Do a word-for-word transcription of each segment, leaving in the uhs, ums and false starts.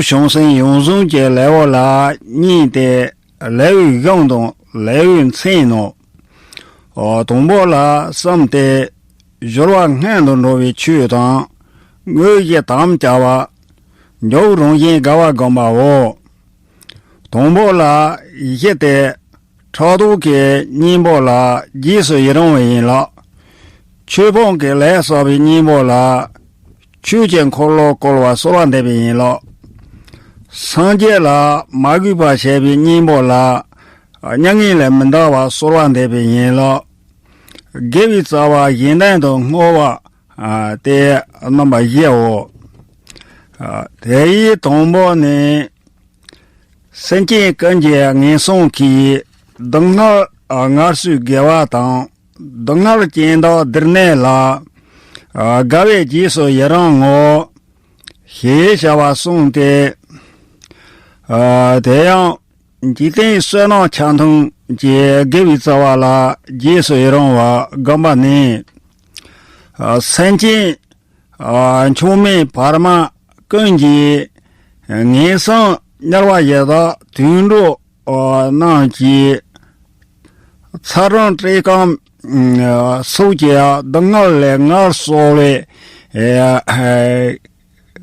བྱང་སེམས་ཡོངས་བཟུང་གི་ལེའུ་ལ་གཉིས་ཏེ། ལེའུའི་གཞུང་དང་ལེའུའི་མཚན་ནོ། དང་པོ་ལ་གསུམ་སྟེ། སྦྱོར་བ་སྔོན་དུ་འགྲོ་བའི་ཆོས་དང་། དངོས་གཞི་དམ་བཅའ་བ། འཇུག་རང་བཞིན་དགའ་བ་སྒོམ་པའོ། དང་པོ་ལ་བཞི་སྟེ། ཕྲག་དོག་གི་གཉེན་པོ་ལ་རྗེས་སུ་ཡི་རང་བ་ཡིན་ལ། ཆོས་སྤོང་གི་ལས་བསགས་པའི་གཉེན་པོ་ལ་ཆོས་ཀྱི་འཁོར་ལོ་བསྐོར་བར་གསོལ་བ་འདེབས་པ་ཡིན་ལ། སངས་རྒྱས་ལ་མ་གུས་པ་བྱས་པའི་གཉེན་པོ་ལ་མྱ་ངན་ལས་མི་འདའ་བར་གསོལ་བ་འདེབས་པ་ཡིན་ལ། དགེ་བའི་རྩ་བ་གཞན་དོན་དུ་བསྔོ་བ་སྟེ་རྣམ་པ་བཞིའོ། དེ་ཡི་དང་པོ་ནི། སེམས་ཅན་ཀུན་གྱི་ངན་སོང་གི་སྡུག་བསྔལ་ངལ་གསོའི་དགེ་བ་དང་། སྡུག་བསྔལ་ཅན་དག་བདེར་གནས་ལ་དགའ་བའི་རྗེས་སུ་ཡི་རང་ངོ་། ཞེས་བྱ་བ་གསུངས་ཏེ། དེ་ཡང་འཇིག་རྟེན་བསོད་ནམས་ཆ་མཐུན་གྱི་དགེ་བའི་རྩ་བ་ལ་རྗེས་སུ་ཡི་རང་བ་སྒོམ་པ་ནི། སེམས་ཅན་མཆོག་དམན་བར་མ་ཀུན་གྱི་ངན་སོང་དམྱལ་བ་ཡི་དྭགས་དུད་འགྲོ་རྣམས་ཀྱི་ཚ་གྲང་བཀྲེས་སྐོམ་སོགས་ཀྱི་སྡུག་བསྔལ་ལས་ངལ་གསོ་བའི་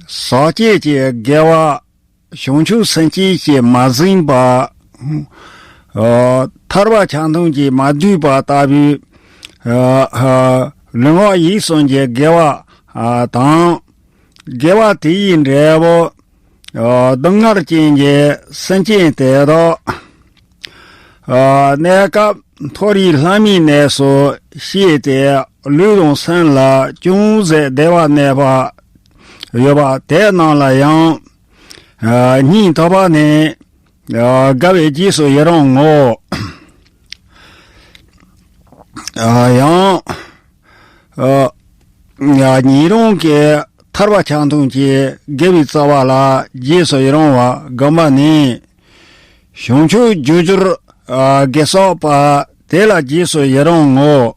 ཟག་བཅས་ཀྱི་དགེ་བ་བྱང་ཆུབ་སེམས་ཅན་གྱིས་མ་ཟིན་པ། ཐར་པ་ཆ་མཐུན་གྱིས་མ་བསྡུས་པ་ལྟ་བུའི་ལུས་ངག་ཡིད་གསུམ་གྱི་དགེ་བ་དང་། དགེ་བ་དེ་ཡི་འབྲས་བུ་སྡུག་བསྔལ་ཅན་གྱི་སེམས་ཅན་དེ་དག་གནས་སྐབས་མཐོ་རིས་ལྷ་མིའི་གནས་སུ་སྐྱེས་ཏེ་ལུས་དང་སེམས་ལ་ཅུང་ཟད་བདེ་བ་གནས་པ་ཡོད་པ་དེ་རྣམས་ལ་ཡང་སྙིང་ཐག་པ་ནས་དགའ་བའི་རྗེས་སུ་ཡི་རང་ངོ་། ཡང་ཉན་རང་གི་ཐར་པ་ཆ་མཐུན་གྱི་དགེ་བའི་རྩ་བ་ལ་རྗེས་སུ་ཡི་རང་བ་སྒོམ་པ་ནི། བྱང་ཆུབ་རྒྱུར་གྱུར་དགེ་བསགས་པ་དེ་ལ་རྗེས་སུ་ཡི་རང་ངོ་།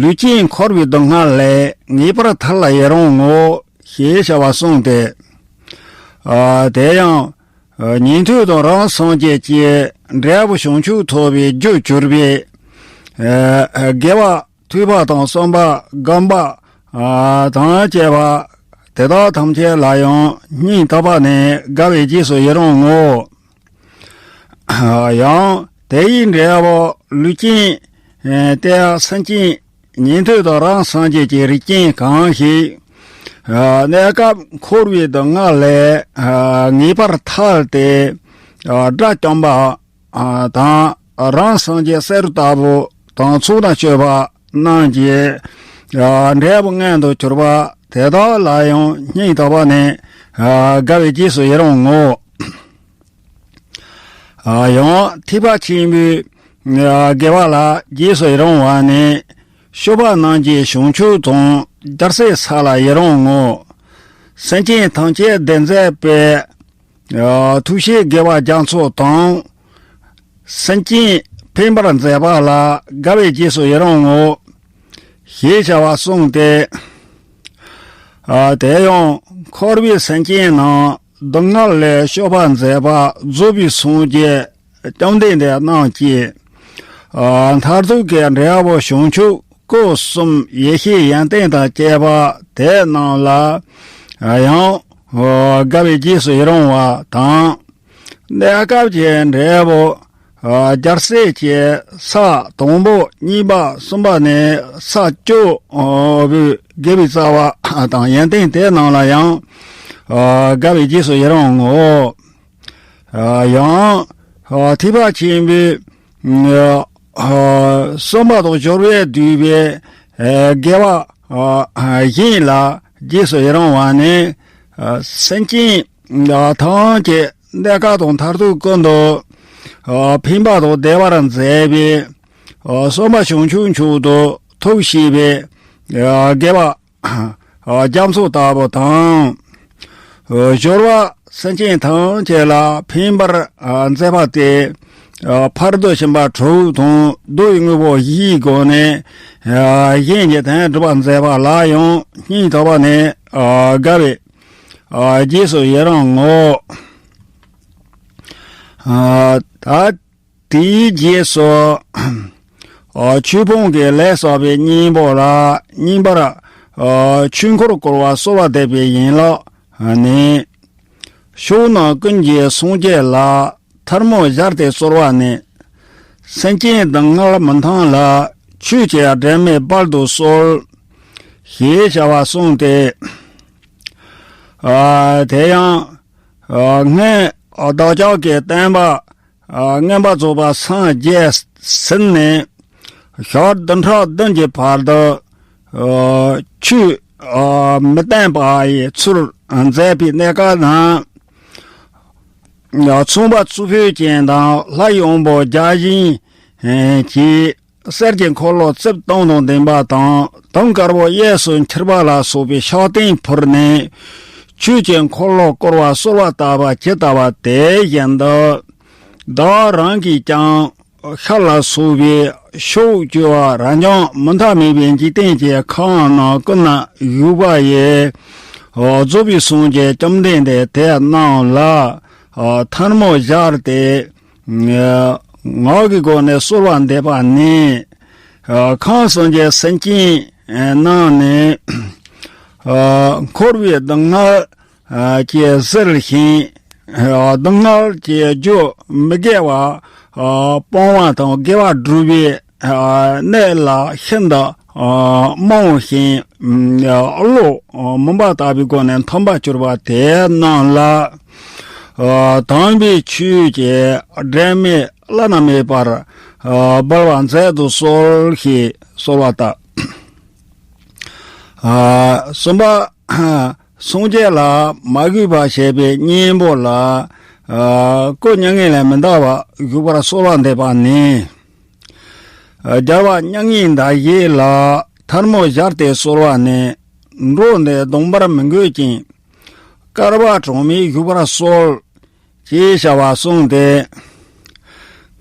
ལུས་ཅན་འཁོར་བའི་སྡུག་བསྔལ་ལས་ངེས་པར་ཐར་ལ་ཡི་རང་ངོ་ཞེས་བྱ་བ་གསུངས་ཏེ། དེ་ཡང་ཉན་ཐོས་དང་རང་སངས་རྒྱས་ཀྱི་འབྲས་བུ་བྱང་ཆུབ་ཐོབ་པའི་རྒྱུར་གྱུར་པའི་དགེ་བ་ཐོས་པ་དང་གསུངས་པ་སྒོམ་པ་དང་བཅས་པ་དེ་དག་ཐམས་ཅད་ལ་ཡང་སྙིང་ཐག་པ་ནས་དགའ་བའི་རྗེས་སུ་ཡི་རང་ངོ་། ཡང་དེ་ཡི་འབྲས་བུ་ལུས་ཅན་ཏེ་སེམས་ཅན་ཉན་ཐོས་དང་རང་སངས་རྒྱས་ཀྱི་རིགས་ཅན་གང་ཞིག་གནས་སྐབས་འཁོར་བའི་སྡུག་བསྔལ་ལས་ངེས་པར་ཐར་ཏེ་དགྲ་བཅོམ་པ་དང་རང་སངས་རྒྱས་བསེ་རུ་ལྟ་བུ་དང་ཚོགས་དང་སྤྱོད་པ་རྣམས་ཀྱི་འབྲས་བུ་མངོན་དུ་གྱུར་པ་དེ་དག་ལ་ཡང་སྙིང་ཐག་པ་ནས་དགའ་བའི་རྗེས་སུ་ཡི་རང་ངོ་། ཡང་ཐེག་པ་ཆེན་པོའི་དགེ་བ་ལ་རྗེས་སུ་ཡི་རང་བ་ནི། སྤྱོད་པ་རྣམས་ཀྱི་བྱང་ཆུབ་དང་རྒྱལ་སྲས་ས་ལ་ཡི་རང་ངོ་། སེམས་ཅན་ཐམས་ཅད་བདེ་མཛད་པའི་ཐུགས་བསྐྱེད་དགེ་བ་རྒྱ་མཚོ་དང་། སེམས་ཅན་ཕན་པར་མཛད་པ་ལ་དགའ་བའི་རྗེས་སུ་ཡི་རང་ངོ་། ཞེས་བྱ་བ་གསུངས་ཏེ། དེ་ཡང་འཁོར་བའི་སེམས་ཅན་རྣམས་སྡུག་བསྔལ་ལས་སྐྱོབ་པར་མཛད་པ་རྫོགས་པའི་སངས་རྒྱས་བཅོམ་ལྡན་འདས་རྣམས་ཀྱིས་མཐར་ཐུག་གི་འབྲས་བུ་བྱང་ཆུབ་སྐུ་གསུམ་ཡེ་ཤེས་ཡོན་ཏན་དང་བཅས་པ་དེ་རྣམས་ལ་ཡང་དགའ་བའི་རྗེས་སུ་ཡི་རང་བ་དང་། གནས་སྐབས་ཀྱི་འབྲས་བུ་རྒྱལ་སྲས་ཀྱི་ས་དང་པོ་གཉིས་པ་གསུམ་པ་ནས་ས་བཅུ་པའི་དགེ་བའི་རྩ་བ་དང་ཡོན་ཏན་དེ་རྣམས་ལ་ཡང་དགའ་བའི་རྗེས་སུ་ཡི་རང་ངོ་། ཡང་ཐེག་པ་ཆེན་པོའི་གསུམ་པ་དང་སྦྱོར་བས་བསྡུས་པའི་དགེ་བ་གཞན་ལ་རྗེས་སུ་ཡི་རང་བ་ནི། སེམས་ཅན་ཐམས་ཅད་གནས་སྐབས་དང་མཐར་ཐུག་ཀུན་ཏུ་ཕན་པ་དང་བདེ་བར་མཛད་པའི་གསུམ་པ་བྱང་ཆུབ་མཆོག་ཏུ་ཐུགས་བསྐྱེད་པའི་དགེ་བ་རྒྱ་མཚོ་ལྟ་བུ་དང་། སྦྱོར་བ་སེམས་ཅན་ཐམས་ཅད་ལ་ཕན་པར་མཛད་པ་སྟེ། ཕར་འདོད་ཆེན་པོ་དྲུག་དང་བསྡུ་བའི་དངོས་པོ་བཞིའི་སྒོ་ནས་གཞན་གྱི་དོན་སྒྲུབ་པར་མཛད་པ་ལ་ཡང་སྙིང་ཐག་པ་ནས་དགའ་བའི་ ཨ་རྗེས་སུ་ཡི་རང་ངོ་། ཨ་ད་དེའི་རྗེས་སུ། ཨ་ཆོས་སྤོང་གི་ལས་བསགས་པའི་གཉེན་པོ་ལ་སྙིང་པར། ཨ་ཆོས་འཁོར་བསྐོར་བ་གསོལ་བ་འདེབས་པའི་ཡན་ལག་ནི། ཕྱོགས་རྣམས་ཀུན་གྱི་སངས་རྒྱས་ལ། ཐལ་མོ་སྦྱར་ཏེ་གསོལ་བ་ནི། སེམས་ཅན་སྡུག་བསྔལ་མི་མཐོང་ལ། ཆོས་ཀྱི་སྒྲོན་མེ་དཔལ་དུ་གསོལ། ཞེས་བྱ་བ་གསུངས་ཏེ། ཨ་དེ་ཡང་། ཨ་སྔོན་བདག་ཅག་གི་སྟོན་པ། ཨ་མངོན་པར་རྫོགས་པར་སངས་རྒྱས་ཟིན་ནས། ཞག་བདུན་ཕྲག་བདུན་གྱི་བར་དུ། ཨ་ཆོས་ཨ་མི་བསྟན་པ་ཡི་ཚུལ་མཛད་པའི་གནས་སྐབས་ན། ཨ་ཚངས་པ་སྤྱོད་པ་ཅན་དང་ལྷ་ཡང་པོ་བརྒྱ་བྱིན་གྱིས་གསེར་གྱི་འཁོར་ལོ་རྩིབས་སྟོང་དང་ལྡན་པ་དང་། དུང་དཀར་པོ་གཡས་སུ་འཁྱིལ་པ་ལ་སོགས་པའི་ཕྱག་རྟེན་ཕུལ་ནས། ཆོས་ཀྱི་འཁོར་ལོ་བསྐོར་བ་གསོལ་བ་བཏབ་པ་ཇི་ལྟ་བ་དེ་བཞིན་དུ། བདག་རང་གིས་ཀྱང་ཤར་ལ་སོགས་པའི་ཕྱོགས་བཅུ་པ་རབ་འབྱམས་མི་མཐའ་མེད་པའི་འཇིག་རྟེན་གྱི་ཁམས་རྣམས་ཀུན་ན་བཞུགས་པ་ཡི། རྫོགས་པའི་སངས་རྒྱས་བཅོམ་ལྡན་འདས་དེ་རྣམས་ལ་ཐལ་མོ་སྦྱར་ཏེ། ངག་གི་སྒོ་ནས་གསོལ་བ་འདེབས་པ་ནི། ཁམས་སངས་རྒྱས་སེམས་ཅན་རྣམས་ནི། འཁོར་བའི་སྡུག་བསྔལ་གྱིས་གཟིར་ཞིང་། སྡུག་བསྔལ་གྱི་རྒྱུ་མི་དགེ་བ་སྤོང་བ་དང་དགེ་བ་སྒྲུབ་པའི་གནས་ལ་ཤིན་ཏུ་རྨོངས་ཤིང་། བློ་མུན་པ་ལྟ་བུའི་སྒོ་ནས་འཐོམས་པར་གྱུར་པ་དེ་རྣམས་ལ། ཨ་དམ་པའི་ཆོས་ཀྱི་སྒྲོན་མེ་བླ་ན་མེད་པར་ཨ་འབར་བར་མཛད་དུ་གསོལ་ཞེས་གསོལ་བ་བཏབ། ཨ་གསུམ་པ། སངས་རྒྱས་ལ་མ་གུས་པ་བྱས་པའི་གཉེན་པོ་ལ་ཨ་སྐུ་མྱ་ངན་ལས་མི་འདའ་བར་བཞུགས་པར་གསོལ་བ་འདེབས་པ་ནི། རྒྱལ་བ་མྱ་ངན་འདའ་བྱེད་ལ་ཐལ་མོ་སྦྱར་ཏེ་གསོལ་བ་ནི། འགྲོ་འདི་སྡོམ་པར་མི་འགོད་ཅིང་། བསྐལ་པ་གྲངས་མེད་བཞུགས་པར་གསོལ། ཅེས་བྱ་བ་གསུངས་ཏེ།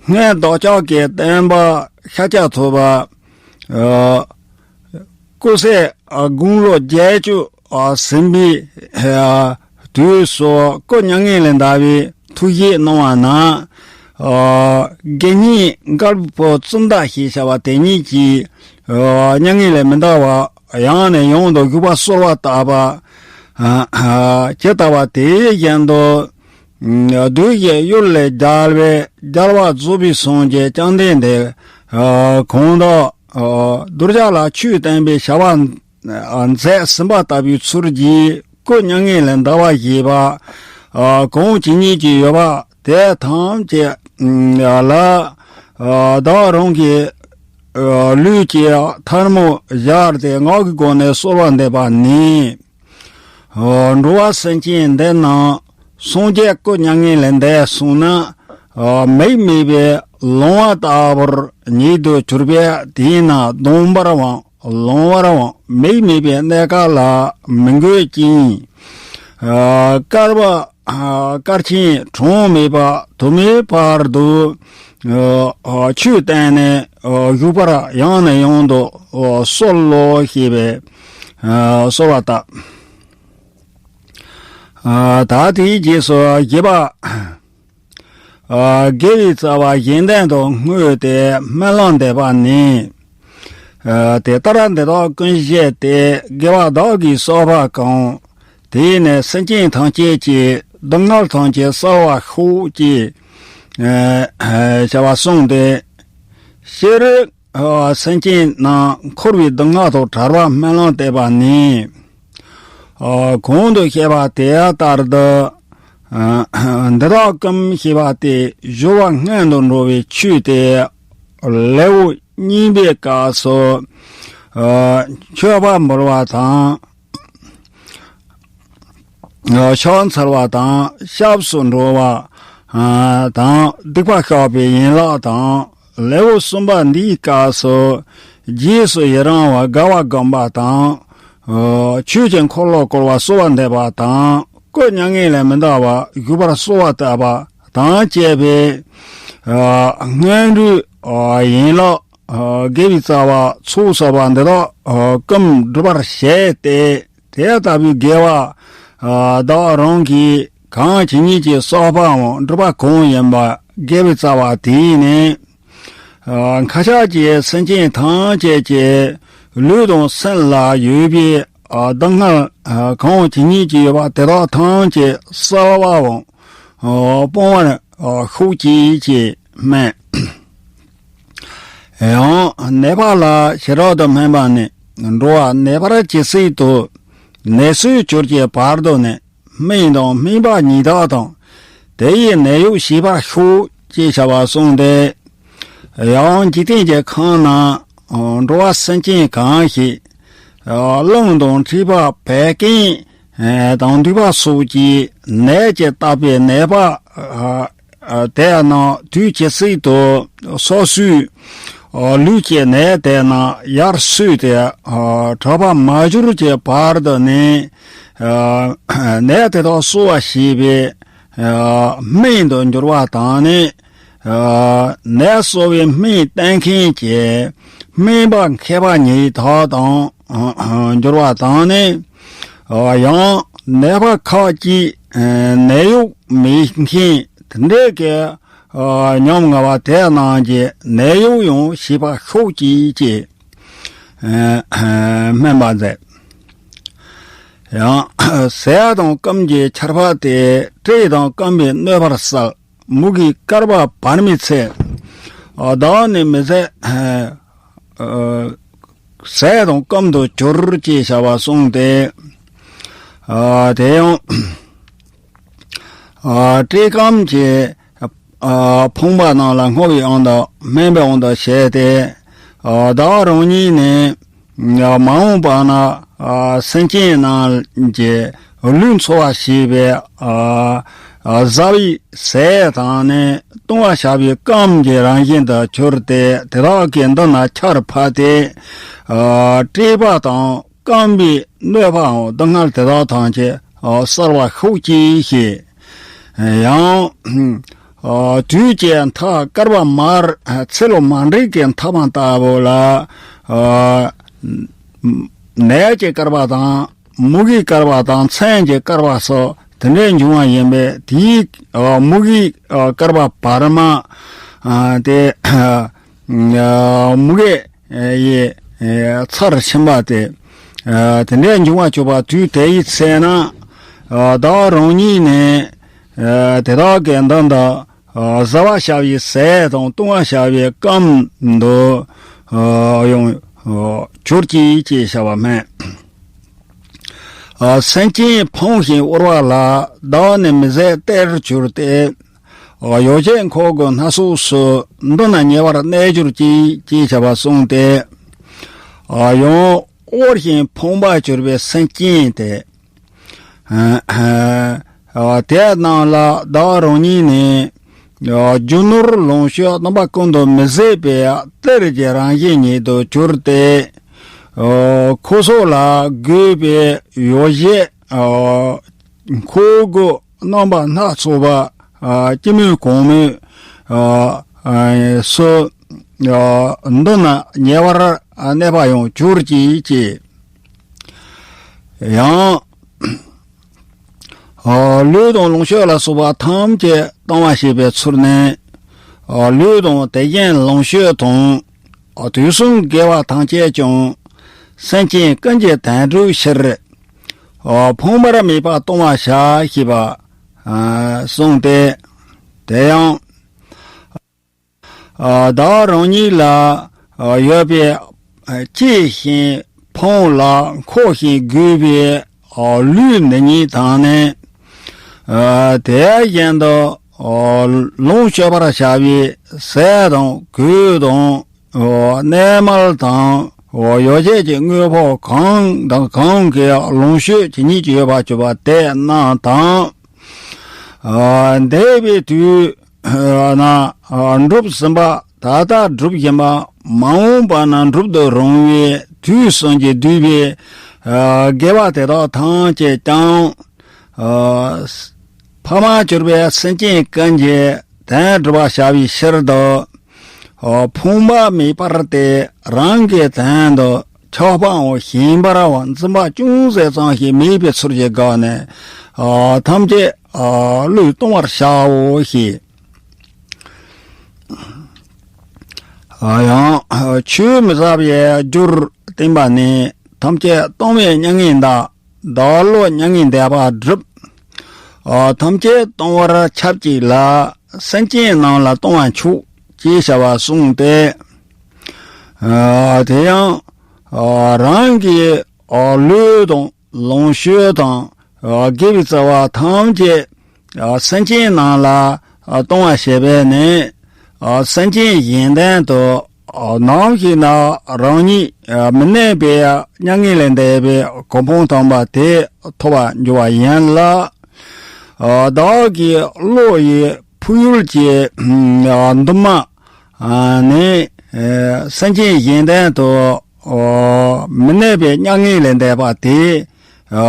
སྔོན་བདག་ཅག་གི་སྟོན་པ་ཤཱཀྱ་ཐུབ་པ། ཨ་སྐུ་ཚེ་དགུང་ལོ་བརྒྱད་ཅུ་ཟིན་པའི་དུས་སུ་སྐུ་མྱ་ངན་ལས་འདའ་བའི་ཐུགས་བཞེད་གནང་བ་ན། དགེ་བསྙེན་མགལ་པོ་ཙུན་ད་ཞེས་བྱ་བ་དེ་ཉིད་ཀྱིས་མྱ་ངན་ལས་མི་འདའ་བར་ཡང་ནས་ཡང་དུ་བཞུགས་པར་གསོལ་བ་བཏབ་པ། ཇི་ལྟ་བ་དེ་བཞིན་དུ། བདུད་ཀྱི་གཡུལ་ལས་རྒྱལ་བའི་རྒྱལ་བ་རྫོགས་པའི་སངས་རྒྱས་བཅོམ་ལྡན་འདས་གང་དག་གདུལ་བྱ་ལ་ཆོས་བསྟན་པའི་བྱ་བ་མཛད་ཟིན་པ་ལྟ་བུའི་ཚུལ་གྱིས་སྐུ་མྱ་ངན་ལས་འདའ་བར་བྱེད་པ་གང་ཇི་སྙེད་ཅིག་ཡོད་པ་དེ་ཐམས་ཅད་ལ་བདག་རང་གི་ལུས་ཀྱི་ཐལ་མོ་སྦྱར་ཏེ་ངག་གི་སྒོ་ནས་གསོལ་བ་འདེབས་པ་ནི། འགྲོ་བ་སེམས་ཅན་འདི་རྣམས་སངས་རྒྱས་སྐུ་མྱ་ངན་ལས་འདས་སོང་ན། མིག་མེད་པའི་ལོང་བ་ལྟ་བུར་ཉིད་དུ་གྱུར་པས། དེས་ན་སྡོམ་པར་འམ་ལོང་བར་འམ་མིག་མེད་པའི་གནས་སྐབས་ལ་མི་འགོད་ཅིང་། བསྐལ་པ་བསྐལ་ཆེན་གྲངས་མེད་པ་དུ་མའི་བར་དུ་ཆོས་བསྟན་ནས་བཞུགས་པར་ཡང་ནས་ཡང་དུ་གསོལ་ལོ་ཞེས་པའི་གསོལ་བ་བཏབ། ད་དེའི་རྗེས་སུ་བཞི་པ། དགེ་བའི་རྩ་བ་གཞན་དོན་དུ་བསྔོས་ཏེ་སྨོན་ལམ་འདེབས་པ་ནི། དེ་ལྟར་འདི་དག་ཀུན་བཞེས་ཏེ། དགེ་བ་བདག་གིས་བསགས་པ་གང་། དེས་ནི་སེམས་ཅན་ཐམས་ཅད་ཀྱི། སྡུག་བསྔལ་ཐམས་ཅད་བསལ་བར་ཤོག་ཅེས་བྱ་བ་གསུངས་ཏེ། སྤྱིར་སེམས་ཅན་རྣམས་འཁོར་བའི་སྡུག་བསྔལ་དུ་བྲལ་བར་སྨོན་ལམ་འདེབས་པ་ནི། གོང་དུ་བཤད་པ་དེ་ལྟར་དུ། འདི་དག་ཀུན་ཞེས་པ་སྟེ་སྦྱོར་བ་སྔོན་དུ་འགྲོ་བའི་ཆོས་ཏེ། ལེའུ་གཉིས་པའི་སྐབས་སུ། མཆོད་པ་འབུལ་བ་དང་། ཕྱག་འཚལ་བ་དང་སྐྱབས་སུ་འགྲོ་བ་དང་། སྡིག་པ་བཤགས་པའི་ཡན་ལག་དང་། ལེའུ་གསུམ་པ་འདིའི་སྐབས་སུ། རྗེས་སུ་ཡི་རང་བ་དགའ་བ་བསྒོམ་པ་དང་། ཆོས་ཀྱི་འཁོར་ལོ་བསྐོར་བ་གསོལ་བ་འདེབས་པ་དང་། སྐུ་མྱ་ངན་ལས་མི་འདའ་བར་བཞུགས་པར་གསོལ་བ་བཏབ་པ་དང་བཅས་པའི་སྔོན་འགྲོའི་ཡན་ལག་དགེ་བའི་རྩ་བ་ཚོགས་བསགས་པ་འདི་དག་ཀུན་འགྲུབ་པར་བྱས་ཏེ། དེ་ལྟ་བུའི་དགེ་བ་ བདག་རང་གིས་གང་ཇི་སྙེད་ཀྱི་བསགས་པའམ་སྒྲིབ་པ་གང་ཡིན་པ་དགེ་བའི་རྩ་བ་དེས་ནི། ཁ་ཤས་ཀྱིས་སེམས་ཅན་ཐམས་ཅད་ཀྱི་ལུས་དང་སེམས་ལ་ཡོད་པའི་སྡུག་བསྔལ་གང་ཇི་སྙེད་ཀྱི་ཡོད་པ་དེ་དག་ཐམས་ཅད་བསལ་བའམ་སྤང་བར་ཤོག་ཅིག་ཅེས་སྨྲས། ཡང་ནད་པ་ལ་ཞེ་དྲག་ཏུ་སྨན་པ་ནི། འགྲོ་བ་ནད་པར་ཇི་སྲིད་དུ། ནད་སོས་གྱུར་གྱི་བར་དུ་ནི། སྨན་དང་སྨན་པ་ཉིད་དག་དང་། དེ་ཡི་ནད་གཡོག་ཞེས་པར་ཤོག་ཅེས་བྱ་བ་གསུངས་ཏེ། ཡང་འཇིག་རྟེན་གྱི་ཁམས་ན། འགྲོ་བ་སེམས་ཅན་གང་ཞིག་རླུང་དང་མཁྲིས་པ་བད་ཀན་དང་མདུད་པ་སོགས་ཀྱི་ནད་ཀྱིས་བཏབ་པའི་ནད་པ། དེ་རྣམས་དུས་ཇི་སྲིད་དུ་སོ་སོའི་ལུས་ཀྱི་ནད་དེ་རྣམས་ཡར་སོས་ཏེ་དྲག་པར་མ་གྱུར་གྱི་བར་དུ་ནི། ནད་དེ་དག་གསོ་བར་བྱེད་པའི་སྨན་དུ་འགྱུར་བ་དང་ནི། ནད་གསོ་བའི་སྨན་བསྟེན་མཁན་གྱི་སྨན་པ་མཁས་པ་ཉིད་དག་དང་འགྱུར་བ་དང་ནི། ཡང་ནད་པ་ཁ་ཅིག་ནད་གཡོག་མེད་མཁན་དེ་འདྲའི་གི་ཉམ་ང་བ་དེ་རྣམས་ཀྱི་ནད་གཡོག་ཡང་ཞེས་པར་ཤོག་ཅིག་ཅེས་སྨན་པ་མཛད། ཡང་ཟས་དང་སྐོམ་གྱི་ཆར་པ་དེ། བཀྲེས་དང་སྐོམ་པས་གནོད་པར་བསལ། མུ་གེའི་བསྐལ་པ་བར་མའི་ཚེ། བདག་ནི་མི་ཟད། ཟས་དང་སྐོམ་དུ་གྱུར་ཅེས་བྱ་བ་གསུངས་ཏེ། དེ་ཡང་བཀྲེས་སྐོམ་གྱི་ཕོངས་པ་རྣམས་ལ་བསྔོ་བའི་དབང་དང་སྨན་པའི་དབང་དུ་བྱས་ཏེ། བདག་རང་ཉིད་ནི། མ་འོངས་པ་ན་སེམས་ཅན་རྣམས་ཀྱི་ལུས་འཚོ་བར་བྱེད་པའི་བཟའ་བའི་ཟས་དང་ནི། བཏུང་བར་བྱ་བའི་སྐོམ་གྱི་རང་བཞིན་དུ་གྱུར་ཏེ། དེ་དག་གི་མདུན་ན་ཆར་ཕབ་སྟེ། བཀྲེས་པ་དང་སྐོམ་པའི་གནོད་པའམ་སྡུག་བསྔལ་དེ་དག་ཐམས་ཅད་བསལ་བར་ཤོག་ཅིག་ཞེས། ཡང་དུས་ཀྱི་མཐའ་བསྐལ་པ་མར་ཚེ་ལོ་མ་འདྲེས་ཀྱི་མཐའ་མ་ལྟ་བུ་ལ། ནད་ཀྱི་བསྐལ་པ་དང་མུ་གེའི་བསྐལ་པ་དང་མཚན་གྱི་བསྐལ་པ་སོགས་དེ་འདྲའི་འབྱུང་བ་ཡིན་པས། དེའི་མུ་གེའི་བསྐལ་པ་བར་མ་དེ། མུ་གེ་ཡི་ཚར་ཕྱིན་པ་སྟེ། དེ་འདྲའི་འབྱུང་བ་གྱུར་པ་དུས་དེ་ཡི་ཚེ་ན། བདག་རང་ཉིད་ནི་དེ་དག་གི་མདུན་དུ་བཟའ་བར་བྱ་བའི་ཟས་དང་བཏུང་བར་བྱ་བའི་སྐོམ་དུ་ཡང་གྱུར་ཅིག་ཅེས་བྱ་བ་སྨྲས། སེམས་ཅན་ཕོངས་ཤིང་དབུལ་བ་ལ། བདག་ནི་མི་ཟད་གཏེར་གྱུར་ཏེ། ཡོ་བྱད་མཁོ་དགུ་སྣ་ཚོགས་སུ། མདུན་ན་ཉེ་བར་གནས་གྱུར་ཅིག་ཅེས་བྱ་བ་གསུངས་ཏེ། ཡང་དབུལ་ཞིང་ཕོངས་པར་གྱུར་པའི་སེམས་ཅན་དེ། དེ་རྣམས་ལ་བདག་རང་ཉིད་ནི། རྒྱུ་ནོར་ལོངས་སྤྱོད་རྣམ་པ་ཀུན་ཏུ་མི་ཟད་པའི་གཏེར་གྱི་རང་བཞིན་ཉིད་དུ་གྱུར་ཏེ། ཁོ་ཚོ་ལ་དགོས་པའི་ཡོ་བྱད། མཁོ་དགུ་རྣམ་པ་སྣ་ཚོགས་པ། སྐྱེད་མོས་གོང་མོས་སུ། མདུན་ན་ཉེ་བར་གནས་པ་ཡང་གྱུར་ཅིག་ཅེས། ཡང་། ལུས་དང་ལོངས་སྤྱོད་ལ་སོགས་པ་ཐམས་ཅད་གཏོང་བར་བྱེད་པའི་ཚུལ་ནི། ལུས་དང་དེ་བཞིན་ལོངས་སྤྱོད་དང་། དུས་གསུམ་དགེ་བ་ཐམས་ཅད་ཀྱང་། སེམས་ཅན་ཀུན་གྱི་དོན་སྒྲུབ་ཕྱིར། ཕངས་པར་མེད་པར་གཏོང་བར་བྱ་ཞེས་པ་གསུངས་ཏེ། དེ་ཡང་། བདག་རང་ཉིད་ལ་ཡོད་པའི་སྐྱེས་ཤིང་ཕོངས་ལ་མཁོ་ཞིང་རྒུད་པའི་ལུས་འདི་ཉིད་དང་ནི། དེ་བཞིན་དུ་ལོངས་སྤྱོད་པར་བྱ་བའི་ཟས་དང་གོས་དང་གནས་མལ་དང་ཡོ་བྱད་ཀྱི་དངོས་པོ་གང་དང་གང་གི་ལོངས་སྤྱོད་ཇི་སྙེད་ཅིག་ཡོད་པར་གྱུར་པ་དེ་རྣམས་དང་། འདས་པའི་དུས་ན་སྒྲུབ་ཟིན་པ། ད་ལྟ་སྒྲུབ་བཞིན་པ། མ་འོངས་པ་ན་སྒྲུབ་ཏུ་རུང་བའི་དུས་གསུམ་གྱི་བསྡུས་པའི་དགེ་བ་དེ་དག་ཐམས་ཅད་ཀྱང་། ཕ་མར་གྱུར་པའི་སེམས་ཅན་ཀུན་གྱི་དོན་སྒྲུབ་པར་བྱ་བའི་ཕྱིར་དུ། ཕོངས་པ་མེད་པར་ཏེ་རང་གི་དོན་དུ་ ཆགས་པའམ་ཞེན་པའམ་འཛིན་པ་ཅུང་ཟད་ཙམ་ཞིག་མེད་པའི་ཚུལ་གྱི་སྒོ་ནས། ཨ། ཐམས་ཅད། ཨ། བློས་གཏོང་བར་བྱའོ་ཞེས། ཨ། ཡང་ཆོས་མི་ཟད་པའི་རྒྱུར་བསྟན་པ་ནི། ཐམས་ཅད་གཏོང་བའི་མྱ་ངན་འདའ། བདག་བློ་མྱ་ངན་འདས་པ་སྒྲུབ། ཨ། ཐམས་ཅད་གཏོང་བར་ཆབས་ཅིག་ལ། སེམས་ཅན་རྣམས་ལ་གཏོང་བ་མཆོག་ཅེས་བྱ་བ་གསུངས་ཏེ། ཨ། དེ་ཡང་། ཨ། རང་གི། ཨ། ལུས་དང་ལོངས་སྤྱོད་དང་། ཨ། དགེ་བའི་རྩ་བ་ཐམས་ཅད། ཨ། སེམས་ཅན་རྣམས་ལ། ཨ། གཏོང་བ་བྱས་པས་ནི། ཨ། སེམས་ཅན་གཞན་དོན་དུ། ཨ། ནམ་ཞིག་ན་རང་ཉིད། ཨ། མི་གནས་པའི་མྱ་ངན་ལས་འདས་པའི་གོ་འཕང་དམ་པ་དེ་ཐོབ་པར་འགྱུར་བ་ཡིན་ལ། ཨ། བདག་གི་བློ་ཡི་ཕུགས་ཡུལ་གྱི། ཨ། འདུན་མ། ཨ། ནི། ཨ། སེམས་ཅན་གཞན་དོན་དུ། ཨ། མི་གནས་པའི་མྱ་ངན་ལས་འདས་པ་དེ། ཨ།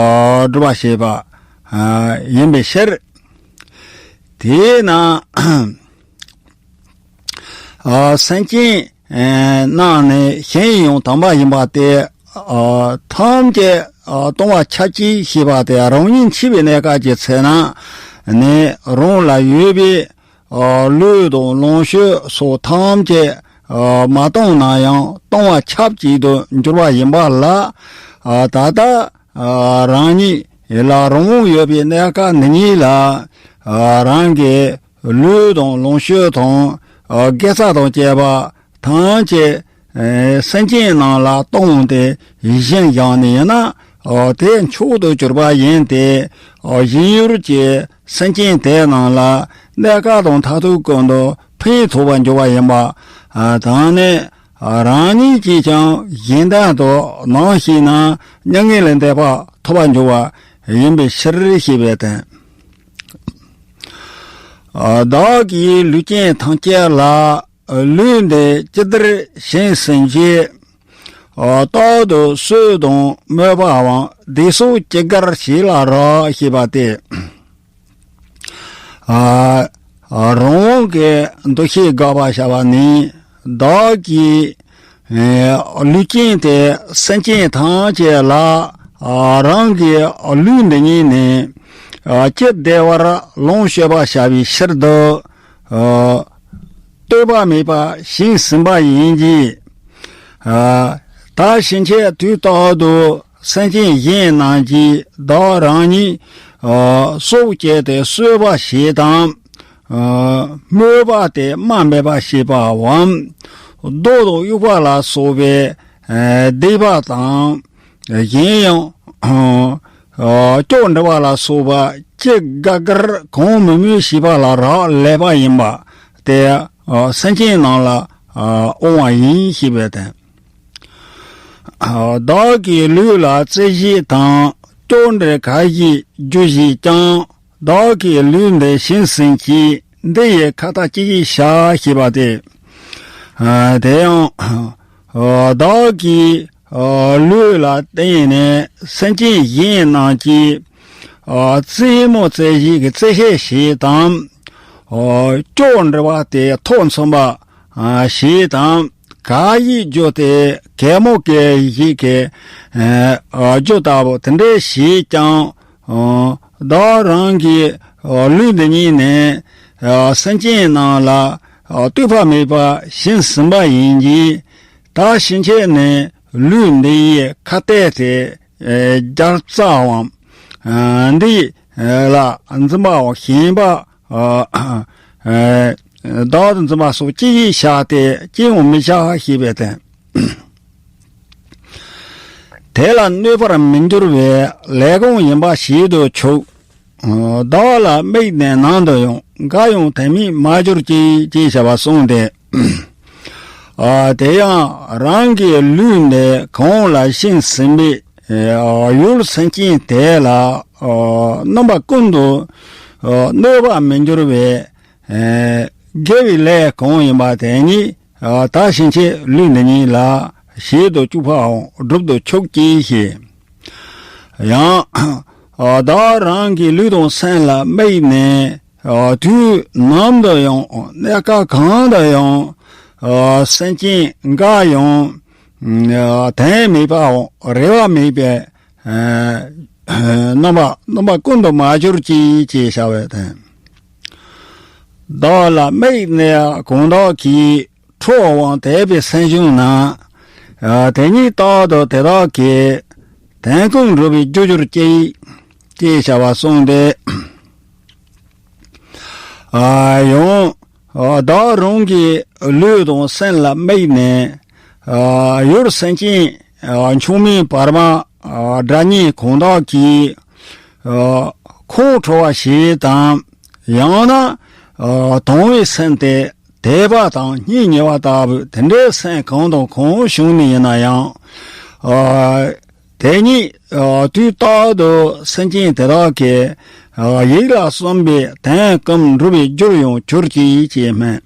སྒྲུབ་པར་བྱེད་པ། ཨ། ཡིན་པའི་ཕྱིར། དེས་ན། ཨ། སེམས་ཅན། ཨ། རྣམས་ནི་གཞན་ཡང་དམ་པ་ཡིན་པ་སྟེ། ཨ། ཐམས་ཅད། ཨ། གཏོང་བ་ཆ་གཅིག་ཞེས་པ་སྟེ། རང་ཉིད་འཆི་བའི་གནས་སྐབས་ཀྱི་ཚེ་ན་ནི། རང་ལ་ཡོད་པའི། ཨ། ལུས་དང་ལོངས་སྤྱོད་སོགས་ཐམས་ཅད། ཨ། མ་གཏོང་ན་ཡང་གཏོང་བ་ཆབས་ཅིག་ཏུ་འགྱུར་བ་ཡིན་པ་ལ། ཨ། ད་ལྟ། ཨ། རང་ཉིད་ལ་རང་དབང་ཡོད་པའི་གནས་སྐབས་འདི་ཉིད་ལ། ཨ། རང་གི་ལུས་དང་ལོངས་སྤྱོད་དང་། ཨ། དགེ་རྩ་དང་བཅས་པ་ཐམས་ཅད། ཨ། སེམས་ཅན་རྣམས་ལ་གཏོང་སྟེ་བྱིན་བཞག་ནི་ཡིན་ན། ཨ། དེ་མཆོག་ཏུ་གྱུར་པ་ཡིན་ཏེ། ཨ། བྱིན་ཡུལ་གྱི་སེམས་ཅན་དེ་རྣམས་ལ་གནས་སྐབས་དང་མཐར་ཐུག་ཀུན་ཏུ་ཕན་ཐོགས་པར་འགྱུར་བ་ཡིན་པ། ཨ། དང་ནི། ཨ། རང་ཉིད་ཀྱིས་ཀྱང་གཞན་དོན་དུ་ནམ་ཞིག་ན་མྱ་ངན་ལས་འདས་པ་ཐོབ་པར་འགྱུར་བ་ཡིན་པའི་ཕྱིར་ཞེས་པའི་དོན། ཨ། བདག་གིས་ལུས་ཅན་ཐམས་ཅད་ལ། ལུས་འདི་ཅི་བདེར་བྱིན་ཟིན་གྱིས། ཨ། རྟག་ཏུ་གསོད་དང་སྨོད་པའམ་བདེ་སོགས་ཅི་དགར་བྱས་ལ་རག་ཞེས་པ་སྟེ། ཨ། རང་དབང་གི་འདུ་ཤེས་དགག་པར་བྱ་བ་ནི། བདག་གི། ཨ། ལུས་ཅན་དེ་སེམས་ཅན་ཐམས་ཅད་ལ། ཨ། རང་གི་ལུས་འདི་ཉིད་ནི། ཨ། ཅི་བདེ་བར་ལོངས་སྤྱོད་པར་བྱ་བའི་ཕྱིར་དུ། ཨ། ལྟོས་པ་མེད་པར་བྱིན་ཟིན་པ་ཡིན་གྱི། ཨ། ད་ཕྱིན་ཆད་དུས་རྟག་ཏུ་སེམས་ཅན་གཞན་རྣམས་ཀྱིས་བདག་རང་ཉིད། ཨ། སྲོག་བཅད་དེ་གསོད་པ་བྱེད་དམ། ཨ། སྨོད་པ་སྟེ་སྨྲ་མེད་པར་བྱེད་པའམ། རྡོ་དང་དབྱུག་པ་ལ་སོགས་པའི། ཨ། སྡིག་པ་དང་། གཞན་ཡང་། ཨ། སྐྱོབ་འདྲི་བ་ལ་སོགས་པ་ཅི་དགའ་དགར་གང་མོས་མོས་བྱས་པ་ལ་རག་ལས་པ་ཡིན་པ་སྟེ། ཨ། སེམས་ཅན་རྣམས་ལ། ཨ། དབང་བ་ཡིན་ཞེས་པའི་དོན། ཨ། བདག་གི་ལུས་ལ་རྩེ་བཞི་དང་། སྐྱོབ་འདྲི་ག་ཞིག་རྒྱུ་ཞིག་ཀྱང་། བདག་གི་ལུས་འདི་བྱིན་ཟིན་གྱིས། འདི་ཡི་ཁ་ཏ་ཅི་ཞིག་བྱ་ཞེས་པ་སྟེ། ཨ། དེ་ཡང་། ཨ། བདག་གི། ཨ། ལུས་ལ་བརྟེན་ནས་སེམས་ཅན་གཞན་རྣམས་ཀྱིས། ཨ། རྩེད་མོ་རྩེ་བཞིན་གྱི་རྩེད་ཆས་བྱེད་དམ། ཨ། སྐྱོབ་འདྲི་བ་སྟེ་ཐོ་འཚོལ་བ། ཨ། བྱེད་དམ། ག་ཡིག་རྒྱུ་སྟེ་གད་མོ་གི་ཡིག་གི། ཨ། རྒྱུ་ལྟ་བུ་དེ་འདྲ་བྱས་ཀྱང་། ཨ། བདག་རང་གི། ཨ། ལུས་འདི་ཉིད་ནི། ཨ། སེམས་ཅན་རྣམས་ལ། ཨ། ལྟོས་པ་མེད་པར་བྱིན་ཟིན་པ་ཡིན་གྱི། ད་ཕྱིན་ཆད་ནི་ལུས་འདི་ཡི་ཁ་གཏད་དེ། ཨ། རྒྱབ་རྩའམ། ཨ། འདི་ལ་འཛིན་པའམ་ཞེན་པ། ཨ། ཨ། བདག་ཏུ་འཛིན་པ་སོགས་ཅི་ཡིས་བྱ་སྟེ་ཅི་ཡང་མི་བྱ་ཞེས་པའི་དོན། དེ་ལ་གནོད་པར་མི་འགྱུར་བའི་ལས་གང་ཡིན་པ་བྱེད་དུ་ཆུག། བདག་ལ་དམིགས་ནས་ནམ་དུ་ཡང་འགའ་ཡང་དོན་མེད་མ་གྱུར་ཅིག་ཅེས་བྱ་བ་གསུངས་ཏེ། ཨ། དེ་ཡང་རང་གི་ལུས་འདི་གང་ལ་བྱིན་ཟིན་པའི། ཨ། ཡུལ་སེམས་ཅན་དེ་ལ། ཨ། རྣམ་པ་ཀུན་ཏུ། ཨ། གནོད་པར་མི་འགྱུར་བའི། ཨ། དགེ་བའི་ལས་གང་ཡིན་པ་དེ་ཉིད། ཨ། ད་ཕྱིན་ཆད་ལུས་འདི་ཉིད་ལ་བྱེད་དུ་བཅུག་པའམ་སྒྲུབ་ཏུ་ཆུག་ཅིག་ཞེས། ཡང་། ཨ། བདག་རང་གི་ལུས་དང་སེམས་ལ་དམིགས་ནས། ཨ། དུས་ནམ་དུ་ཡང་། གནས་སྐབས་གང་དུ་ཡང་། ཨ། སེམས་ཅན་འགའ་ཡང་ དོན་མེད་པའམ་རེ་བ་མེད་པའི་རྣམ་པ་རྣམ་པ་ཀུན་ཏུ་མ་གྱུར་ཅིག་ཅེས་བྱ་བའི་དོན། བདག་ལ་དམིགས་ནས་གང་དག་གིས། ཁྲོ་བའམ་དད་པའི་སེམས་བྱུང་ན། དེ་ཉིད་རྟག་ཏུ་དེ་དག་གི། དོན་ཀུན་འགྲུབ་པའི་རྒྱུར་གྱུར་ཅིག་ཅེས་བྱ་བ་གསུངས་ཏེ། ཡང་བདག་རང་གི་ལུས་དང་སེམས་ལ་དམིགས་ནས། ཡུལ་སེམས་ཅན་མཆོག་དམན་བར་མ་དགྲ་གཉེན་གང་དག་གིས་ཁོང་ཁྲོ་བ་ཞེས་དང་། ཡང་ན་དང་བའི་སེམས་ཏེ། དད་པ་དང་སྙིང་ཉེ་བ་ལྟ་བུ་དེ་འདྲའི་སེམས་གང་དང་གང་བྱུང་ནས་ཡིན་ན་ཡང་། དེ་ཉིད་དུས་རྟག་ཏུ་སེམས་ཅན་དེ་དག་གི་ཡིད་ལ་བསམ་པའི་དོན་ཀུན་འགྲུབ་པའི་རྒྱུར་ཡང་གྱུར་ཅིག་ཅེས་སྨྲས།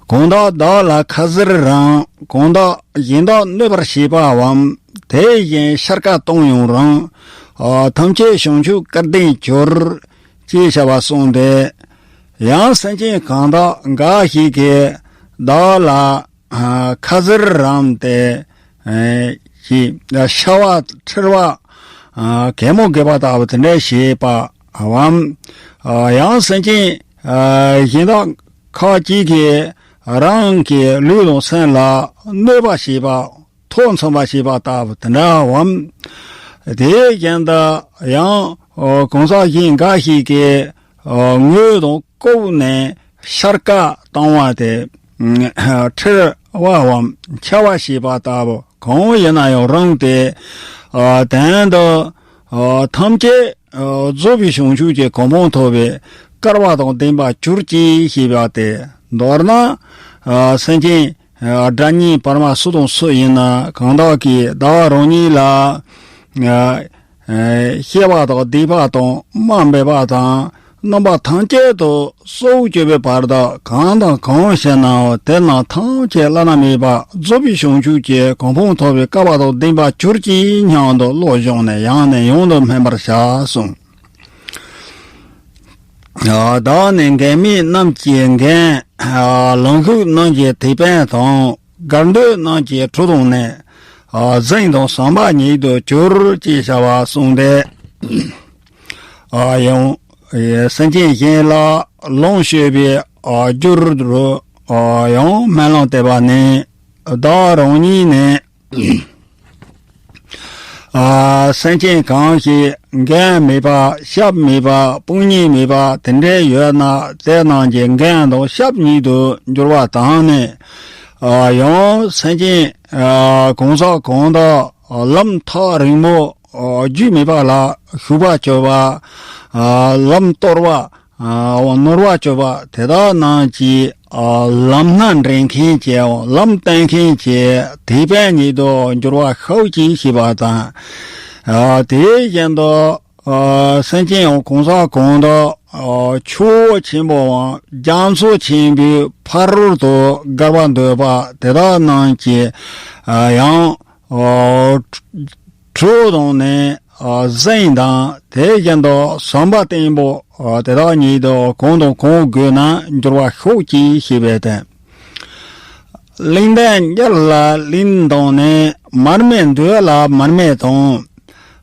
གང་དག་བདག་ལ་ཁ་ཟེར་རམ། གང་དག་གཞན་དག་གནོད་པར་བྱེད་པའམ། དེ་བཞིན་ཤར་ཀ་བཏང་ཡང་རུང་། ཐམས་ཅད་བྱང་ཆུབ་སྐལ་ལྡན་གྱུར། ཅེས་བྱ་བ་གསུངས་ཏེ། ཡང་སེམས་ཅན་གང་དག་འགའ་ཞིག་གིས་བདག་ལ་ཁ་ཟེར་རམ་སྟེ། ཤ་བ་མཁྲེགས་པ། གད་མོ་བགད་པ་ལྟ་བུ་དེ་འདྲ་བྱེད་པའམ། ཡང་སེམས་ཅན་གཞན་དག་ཁ་ཅིག་གིས་རང་གི་ལུས་དང་སེམས་ལ་གནོད་པ་བྱེད་པ། ཐོ་འཚམ་པ་བྱེད་པ་ལྟ་བུ་དེ་འདྲའམ། དེའི་རྐྱེན་དུ་ཡང་གང་ཟག་གཞན་འགའ་ཞིག་གིས་ངོ་དང་ལྐོག་ནས་ཤར་ཀ་བཏང་བ་དེ། མཁྲེགས་པའམ་འཁྱག་པ་བྱེད་པ་ལྟ་བུ་གང་ཡིན་ན་ཡང་རུང་སྟེ། དོན་དུ་ཐམས་ཅད་རྫོགས་པའི་བྱང་ཆུབ་ཀྱི་གོ་འཕང་ཐོབ་པའི་སྐལ་བ་དང་ལྡན་པར་གྱུར་ཅིག་ཞེས་པ་སྟེ། མདོར་ན་སེམས་ཅན་དགྲ་གཉེན་བར་མ་སུ་དང་སུ་ཡིན་ན་གང་དག་གིས་བདག་རང་ཉིད་ལ། བཤད་པ་དང་སྡིག་པ་དང་དམའ་འབེབས་པ་དང་རྣམ་པ་ཐམས་ཅད་དུ་སྲོག་གཅོད་པའི་བར་དུ་གང་དང་གང་བྱས་ནའང་དེ་རྣམས་ཐམས་ཅད་བླ་ན་མེད་པ་རྫོགས་པའི་བྱང་ཆུབ་ཀྱི་གོ་འཕང་ཐོབ་པའི་སྐལ་བ་དང་ལྡན་པར་གྱུར་ཅིག་སྙམ་དུ་བློ་བཞག་ནས་ཡང་ནས་ཡང་དུ་སྨོན་པར་བྱ་གསུངས། བདག་ནི་འགལ་མེད་རྣམས་ཀྱི་འགན། ལོངས་ཤུགས་རྣམས་ཀྱི་ཐེག་པ་དང་། དགའ་འདོད་རྣམས་ཀྱི་གྲོགས་དང་ནི། འཛིན་དང་ཟམ་པ་ཉིད་དུ་གྱུར་ཅེས་བྱ་བ་གསུངས་ཏེ། ཡང་སེམས་ཅན་གཞན་ལ་ལོངས་སྤྱོད་པའི་རྒྱུར་ཡང་སྨོན་ལམ་བཏབ་པ་ནི། བདག་རང་ཉིད་ནི། སེམས་ཅན་གང་ཞིག་འགན་མེད་པ་ཞབས་མེད་པ་དཔུང་གཉེན་མེད་པ་དེ་འདྲའི་ཡོད་ན་དེ་རྣམས་ཀྱི་འགན་དང་ཞབས་ཉིད་དུ་འགྱུར་བ་དང་ནི། ཡང་སེམས་ཅན་གང་ཟག་གང་དག་ལམ་ཐག་རིང་མོ་རྒྱུས་མེད་པ་ལ་ཞུགས་པ་བཅོལ་བ། ལམ་སྟོར་བ། ནོར་བ་བཅོལ་བ་དེ་དག་རྣམས་ཀྱི་ལམ་སྣ་འདྲེན་མཁན་གྱི་ལམ་སྟོན་མཁན་གྱི་དེད་དཔོན་ཉིད་དུ་འགྱུར་བར་ཤོག་ཅིག་ཞེས་པ་དང་། དེ་བཞིན་དུ་སེམས་ཅན་ཡང་གང་ཟག་གང་དག་ཆུ་བོ་ཆེན་པོའམ་རྒྱ་མཚོ་ཆེན་པོའི་ཕ་རོལ་ཏུ་བརྒལ་བར་འདོད་པ་དེ་དག་རྣམས་ཀྱི་ཡང་། ཨ། གྲོགས་དང་ནི། ཨ། གཟིངས་དང་དེ་བཞིན་དུ་ཟམ་པ་བརྟན་པོ། ཨ། དེ་དག་ཉིད་དུ་གང་དང་གང་དགོས་ན་འགྱུར་བར་ཤོག་ཅིག་ཞེས་པའི་དོན། གླེང་གཏམ་གཉེར་ལ་གླེང་དང་ནི། མར་མེ་འདོད་ལ་མར་མེ་དང་།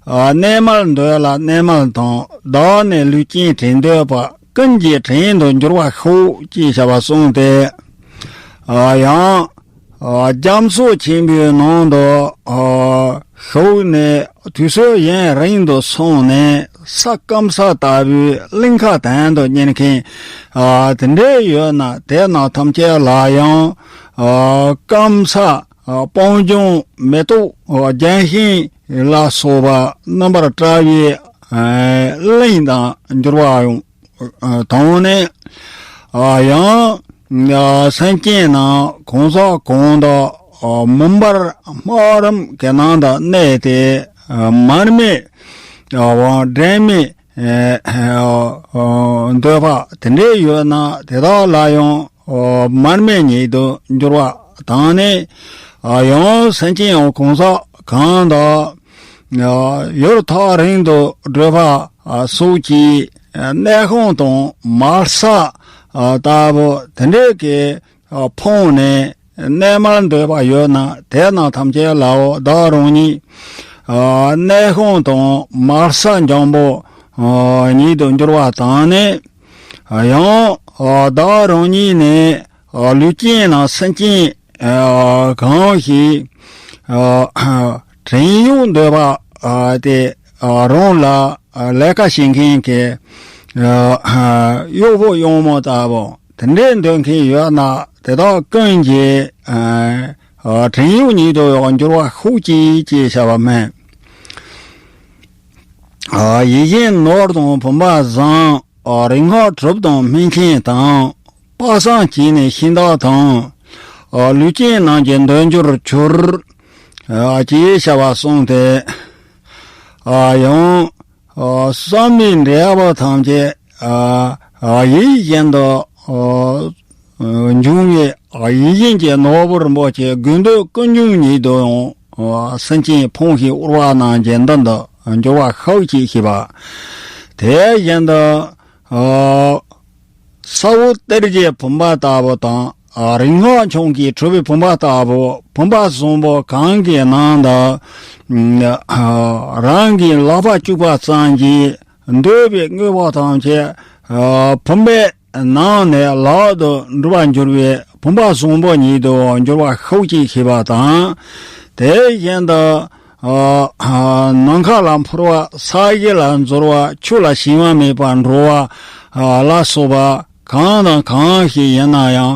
ཨ། གནས་མལ་འདོད་ལ་གནས་མལ་དང་། བདག་ནི་ལུས་ཅན་བྲན་འདོད་པ། ཀུན་གྱི་བྲན་དུ་འགྱུར་བར་ཤོག་ཅེས་བྱ་བ་གསུངས་ཏེ། ཨ། ཡང་། རྒྱ་མཚོ་ཆེན་པོའི་ནང་དུ་ཞུགས་ནས་དུས་ཚོད་ཡུན་རིང་དུ་སོང་ནས་ས་སྐམ་ས་ལྟ་བུའི་གླིང་ཁ་དོན་དུ་གཉེར་མཁན་དེ་འདྲའི་ཡོད་ན་དེ་རྣམས་ཐམས་ཅད་ལ་ཡང་སྐམ་ས་སྤང་ལྗོངས་མེ་ཏོག་ལྗོན་ཤིང་ལ་སོགས་པ་རྣམ་པར་བཀྲ་བའི་གླིང་དུ་འགྱུར་བ་ཡང་། དང་ནི། ཡང་སེམས་ཅན་རྣམས་གང་ཟག་གང་དག་མུན་པར་སྨག་རུམ་གྱི་ནང་དུ་གནས་ཏེ། མར་མེ་དང་སྒྲོན་མེ་འདོད་པ་དེ་འདྲའི་ཡོད་ན་དེ་དག་ལ་ཡང་མར་མེ་ཉིད་དུ་འགྱུར་བ་དང་ནི། ཡང་སེམས་ཅན་ཡང་གང་ཟག་གང་དག་ཡུལ་ཐག་རིང་དུ་བགྲོད་པ་སོགས་ཀྱི་གནས་ཁང་དང་མལ་ས་ལྟ་བུ་དེ་འདྲའི་གི་ཕོངས་ནས་ གནས་མལ་འདོད་པ་ཡོད་ན་དེ་རྣམས་ཐམས་ཅད་ལའོ་བདག་རང་ཉིད་གནས་ཤིང་དང་མལ་ས་འཇམ་པོ་ཉིད་དུ་འགྱུར་བ་དང་ནི། ཡང་བདག་རང་ཉིད་ནི་ལུས་ཅན་ནམ་སེམས་ཅན་གང་ཞིག་བྲན་གཡོག་འདོད་པ་དེ་རང་ལ་ལས་ཀ་བྱེད་མཁན་གྱི་གཡོག་པོ་གཡོག་མོ་ལྟ་བུ་དེ་འདྲའི་འདོད་མཁན་ཡོད་ན་དེ་དག་ཀུན་གྱི་བྲན་གཡོག་ཉིད་དུ་འགྱུར་བར་ཤོག་ཅིག་ཅེས་བྱ་བ་སྨོས། ཡིད་བཞིན་ནོར་དང་བུམ་པ་བཟང་། རིག་སྔགས་གྲུབ་དང་སྨིན་མཁན་དང་། དཔག་བསམ་བྱས་ནས་ཤིང་རྟ་དང་། ལུས་ཅན་རྣམས་ཀྱི་འདོད་འགྱུར་གྱུར། ཅེས་བྱ་བ་གསུངས་ཏེ། ཡང་བསམ་པའི་འབྲས་བུ་ཐམས་ཅད་ཡིད་བཞིན་དུ་འབྱུང་བའི་ཡིད་བཞིན་གྱི་ནོར་བུ་རིན་པོ་ཆེ་དགོས་འདོད་ཀུན་འབྱུང་ཉིད་དུ་ཡང་སེམས་ཅན་ཕུང་བྱེད་འོར་བ་རྣམས་ཀྱི་མདུན་དུ་འགྱུར་བར་ཤོག་ཅེས་བྱས་པ། དེ་བཞིན་དུ་ས་འོག་གཏེར་གྱི་བུམ་པ་ལྟ་བུ་དང་། རིག་སྔགས་འཆང་གིས་གྲུབ་པའི་བུམ་པ་ལྟ་བུ་བུམ་པ་བཟང་པོ་གང་གི་ནང་དུ་རང་གི་ལག་པ་བཅུག་པ་ཙམ་གྱིས་འདོད་པའི་དངོས་པོ་ཐམས་ཅད་བུམ་པའི་ནང་ནས་ལག་ཏུ་འགྲུབ་པར་འགྱུར་བའི་བུམ་པ་བཟང་པོ་ཉིད་དུ་འགྱུར་བར་ཤོག་ཅེས་བྱས་པ་དང་། དེ་བཞིན་དུ་ནམ་མཁའ་ལ་འཕུར་བ། ས་གཞི་ལ་འཛུལ་བ། ཆུ་ལ་ཞེན་པ་མེད་པར་འགྲོ་བ་ལ་སོགས་པ་གང་དང་གང་ཞིག་ཡིན་ན་ཡང་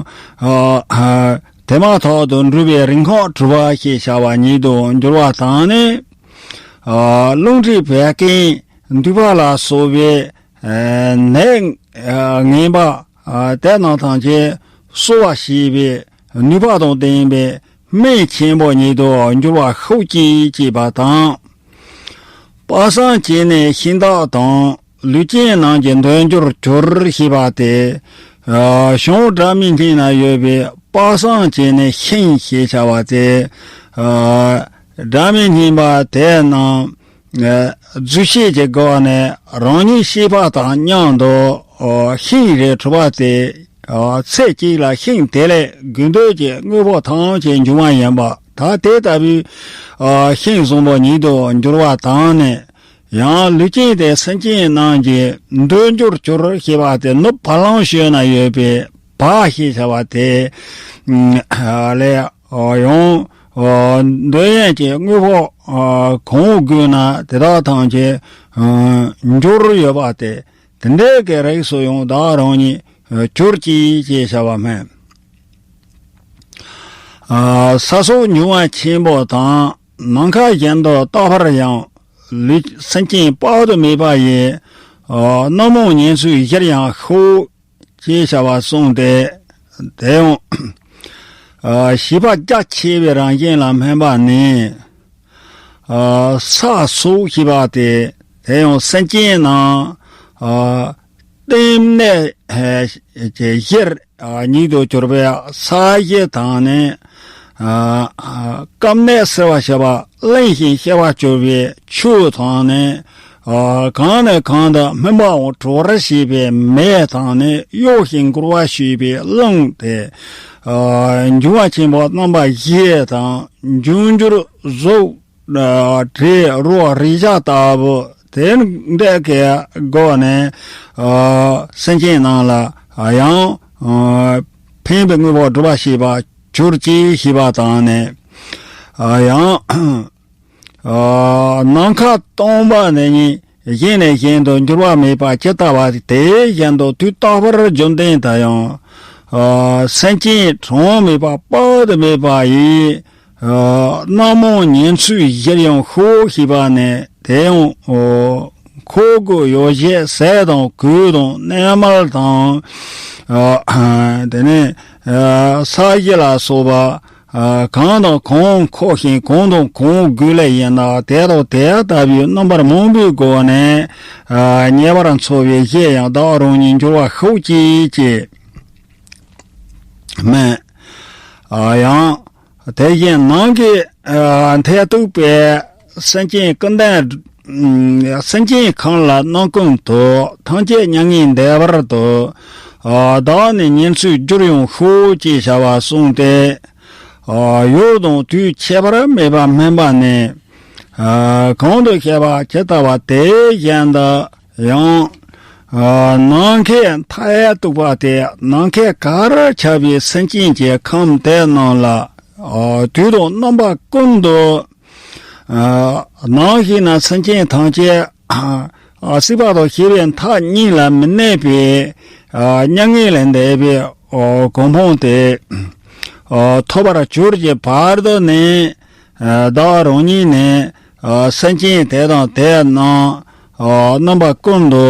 དེ་མ་ཐག་ཏུ་འགྲུབ་པའི་རིག་སྔགས་གྲུབ་པ་ཞེས་བྱ་བ་ཉིད་དུ་འགྱུར་བ་དང་ནི། རླུང་མཁྲིས་བད་ཀན་མདུད་པ་ལ་སོགས་པའི་ནད་ངན་པ་དེ་རྣམས་ཐམས་ཅད་གསོ་བར་བྱེད་པའི་ནུས་པ་དང་ལྡན་པའི་སྨན་ཆེན་པོ་ཉིད་དུ་འགྱུར་བར་ཤོག་ཅིག་ཅེས་པ་དང་། དཔག་བསམ་བྱས་ནས་ཤིང་རྟ་དང་ལུས་ཅན་རྣམས་ཀྱི་འདོད་འགྱུར་གྱུར་ཞེས་པ་སྟེ། བྱང་སྒྲ་མི་སྙན་ན་ཡོད་པའི་དཔག་བསམ་བྱས་ནས་ཤིང་ཞེས་བྱ་བ་སྟེ། སྒྲ་མི་སྙན་པ་དེ་རྣམས་རྫུ་བྱེད་ཀྱི་སྒོ་ནས་རང་ཉིད་ཤེས་པ་དང་མཉམ་དུ་ཤིང་རེ་གྲུབ་པ་སྟེ། ཚེ་གཅིག་ལ་ཤིང་དེ་ལས་དགོས་འདོད་ཀྱི་དངོས་པོ་ཐམས་ཅད་འབྱུང་བ་ཡིན་པ་ད་དེ་ལྟ་བུའི་ཤིང་བཟང་པོ་ཉིད་དུ་འགྱུར་བ་དང་ནི། ཡང་ལུས་ཅན་དེ་སེམས་ཅན་རྣམས་ཀྱི་འདོད་འགྱུར་གྱུར་ཞེས་པ་སྟེ་ནུབ་བ་ལང་ཞོལ་ན་ཡོད་པའི་བ་ཞེས་བྱ་བ་དེ་ལས་ཡང་འདོད་ཡོན་གྱི་དངོས་པོ་གང་དགོས་ན་དེ་དག་ཐམས་ཅད་འབྱོར་ཡོད་པ་སྟེ། དེ་འདྲའི་གི་རིགས་སུ་ཡང་བདག་རང་ཉིད་གྱུར་ཅིག་ཅེས་བྱ་བ་སྨོས། ས་སོགས་འབྱུང་བ་ཆེན་པོ་དང་ནམ་མཁའ་བཞིན་དུ་རྟག་པར་ཡང་ལུས་སེམས་ཅན་དཔག་ཏུ་མེད་པ་ཡི་རྣམ་མང་ཉིན་མཚན་བཞིར་ཡང་ཤོག་ཅེས་བྱ་བ་གསུངས་ཏེ། དེ་ཡང་བྱིས་པ་རྒྱ་ཆེ་བའི་རང་བཞིན་ལ་སྨོན་པ་ནི། ས་སོགས་ཞེས་པ་སྟེ་དེ་ཡང་སེམས་ཅན་རྣམས་གཏིང་ནས་བཞིར་ཉིད་དུ་གྱུར་པའི་ས་གཞི་དང་ནི། སྐམ་ནས་བསིལ་བར་བྱེད་པ་རླན་ཞིང་གཤེར་བར་གྱུར་པའི་ཆུ་དང་ནི། གང་ནས་གང་དུ་སྨིན་པའང་གྲོལ་བར་བྱེད་པའི་མེ་དང་ནི། གཡོ་ཞིང་འགུལ་བར་བྱེད་པའི་རླུང་སྟེ། འབྱུང་བ་ཆེན་པོ་རྣམ་པ་བཞི་དང་འབྱུང་འགྱུར་གཟུགས། དྲི་རོ་རེག་བྱ་ལྟ་བུ་དེ་འདྲ་གི་སྒོ་ནས་སེམས་ཅན་རྣམས་ལ་ཡང་ཕན་པའི་དངོས་པོ་སྒྲུབ་པར་བྱེད་པ་གྱུར་ཅིག་ཞེས་པ་དང་ནི། ཡང་ནམ་མཁའ་སྟོང་པ་ནི་གཞན་ནས་གཞན་དུ་འགྱུར་བ་མེད་པ་ཇི་ལྟ་བ་དེ་བཞིན་དུ་དུས་རྟག་པར་བཅོམ་ལྡན་འདས་ཡང་སེམས་ཅན་གྲངས་མེད་པ་དཔག་ཏུ་མེད་པ་ཡི། རྣམ་མང་ཉིན་མཚན་བཞིར་ཡང་ཤོག་ཞེས་པ་ནས་དེ་ཡང་འཁོར་དགུ་ཡོ་བྱད་ཟས་དང་གོས་དང་གནས་མལ་དང་། དེ་ནས་ས་གཞི་ལ་སོགས་པ་གང་དང་གང་མཁོ་ཞིང་གང་དང་གང་དགོས་ལེ་ཡིན་ན་དེ་དང་དེ་ལྟ་བུའི་རྣམ་པར་སྨིན་པའི་སྒོ་ནས་རྙེད་པར་འཚོ་བའི་གཞི་ཡང་བདག་རང་ཉིད་འགྱུར་བར་ཤོག་ཅིག་ཅེས་སྨོན། ཡང་དེ་བཞིན་ནམ་མཁའི་མཐས་གཏུགས་པའི་སེམས་ཅན་ཀུན་ལྡན་སེམས་ཅན་གང་ལ་རྣམ་ཀུན་ཏུ་ཐམས་ཅད་མྱ་ངན་འདས་པར་དུ་བདག་ནི་ཉིན་མཚན་བསྒྱུར་ཡང་ཤོག་ཅེས་བྱ་བ་གསུངས་ཏེ། ཡུལ་དང་དུས་ཁྱད་པར་མེད་པ་སྨིན་པ་ནི། གང་དུ་བཤད་པ་ཇི་ལྟ་བ་དེ་བཞིན་དུ་ཡང་། ནམ་མཁའི་མཐའ་ཡས་གཏུགས་པ་སྟེ། ནམ་མཁའི་གར་ཁྱབ་པའི་སེམས་ཅན་གྱི་ཁམས་དེ་རྣམས་ལ། དུས་དང་རྣམ་པ་ཀུན་ཏུ། ནམ་ཞིག་ན་སེམས་ཅན་ཐམས་ཅད། སྲིད་པ་དང་ཤི་བའི་མཐའ་གཉིས་ལ་མི་གནས་པའི། མྱ་ངན་ལས་འདས་པའི། གོ་འཕང་དེ། ཐོབ་པར་གྱུར་གྱི་བར་དུ་ནི། བདག་རང་ཉིད་ནི། སེམས་ཅན་དེ་དང་དེ་རྣམས། རྣམ་པ་ཀུན་ཏུ།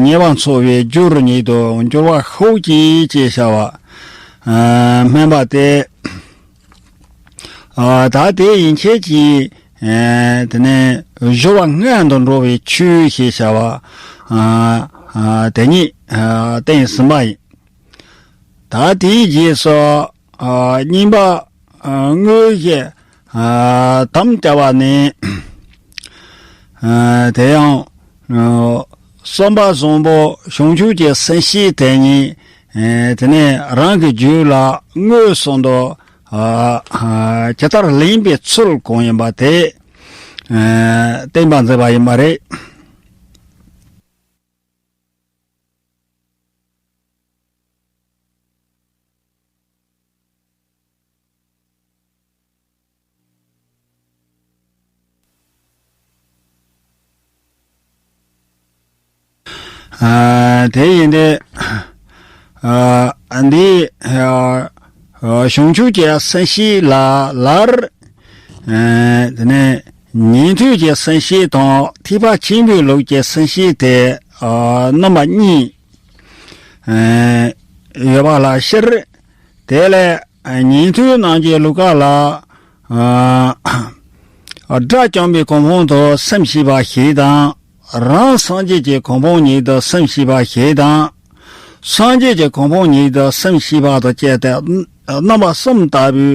ཉེ་བར་འཚོ་བའི་རྒྱུར་ཉིད་དུ་འགྱུར་བར་ཤོག་ཅིག་ཅེས་བྱ་བ། སྨོན་པ་སྟེ། ད་དེ་ཡན་ཆད་ཀྱིས། དེ་ནས་སྦྱོར་བ་སྔོན་དུ་འགྲོ་བའི་ཆོས་ཞེས་བྱ་བ། དེ་ཉིད་བསྟན་ཟིན་པ་ཡིན། ད་དེའི་རྗེས་སུ། རྙིང་པ། དངོས་གཞི། དམ་བཅའ་བ་ནི། དེ་ཡང་། བསམ་པ་བཟང་པོ་བྱང་ཆུབ་ཀྱི་སེམས་བསྐྱེད་དེ་ཉིད། དེ་ནས་རང་གི་རྒྱུད་ལ་མངོན་སུམ་དུ། ཇི་ལྟར་ལེན་པའི་ཚུལ་གང་ཡིན་པ་དེ། བསྟན་པ་མཛད་པ་ཡིན་པ་རེད། དེ་ཡིན་ཏེ། འདི། བྱང་ཆུབ་ཀྱི་སེམས་བསྐྱེད་ལ་ལར། དེ་ནས་ཉན་ཐོས་ཀྱི་སེམས་བསྐྱེད་དང་ཐེག་པ་ཆེན་པོའི་ལུགས་ཀྱི་སེམས་བསྐྱེད་དེ། རྣམ་པ་གཉིས། ཡོད་པ་ལ་ཕྱིར། དེ་ལས་ཉན་ཐོས་རྣམས་ཀྱི་ལུགས་ཀ་ལ། དགྲ་བཅོམ་པའི་གོ་འཕང་དུ་སེམས་བསྐྱེད་པ་ཞིག་དང་། རང་སངས་རྒྱས་ཀྱི་གོ་འཕང་ཉིད་དུ་སེམས་བསྐྱེད་པ་ཞིག་དང་། སངས་རྒྱས་ཀྱི་གོ་འཕང་ཉིད་དུ་སེམས་བསྐྱེད་པ་དང་བཅས་ཏེ། རྣམ་པ་གསུམ་ལྟ་བུའི་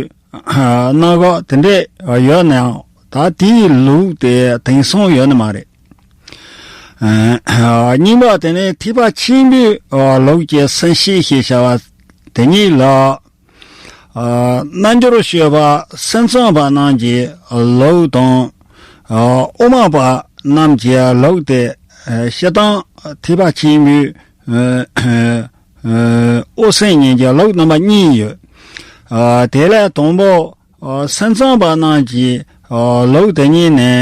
སྣང་ག་དེ་འདྲས་ཡོད་ནའང་། ད་དེའི་ལུགས་དེ་དེང་སང་ཡོད་ནི་མ་རེད། རྙིང་པ་དེ་ནི་ཐེག་པ་ཆེན་པོའི་ལུགས་ཀྱི་སེམས་བསྐྱེད་ཞེས་བྱ་བ་དེ་ཉིད་ལ། རྣལ་འབྱོར་སྤྱོད་པ་སེམས་ཙམ་པ་རྣམས་ཀྱི་ལུགས་དང་། དབུ་མ་པ་རྣམས་ཀྱི་ལུགས་ཏེ། སྤྱིར་བཏང་ཐེག་པ་ཆེན་པོའི། དབུ་སེམས་གཉིས་ཀྱི་ལུགས་རྣམ་པ་གཉིས་ཡོད། དེ་ལས་དང་པོ། སེམས་ཙམ་པ་རྣམས་ཀྱི་ལུགས་དེ་ཉིད་ནི།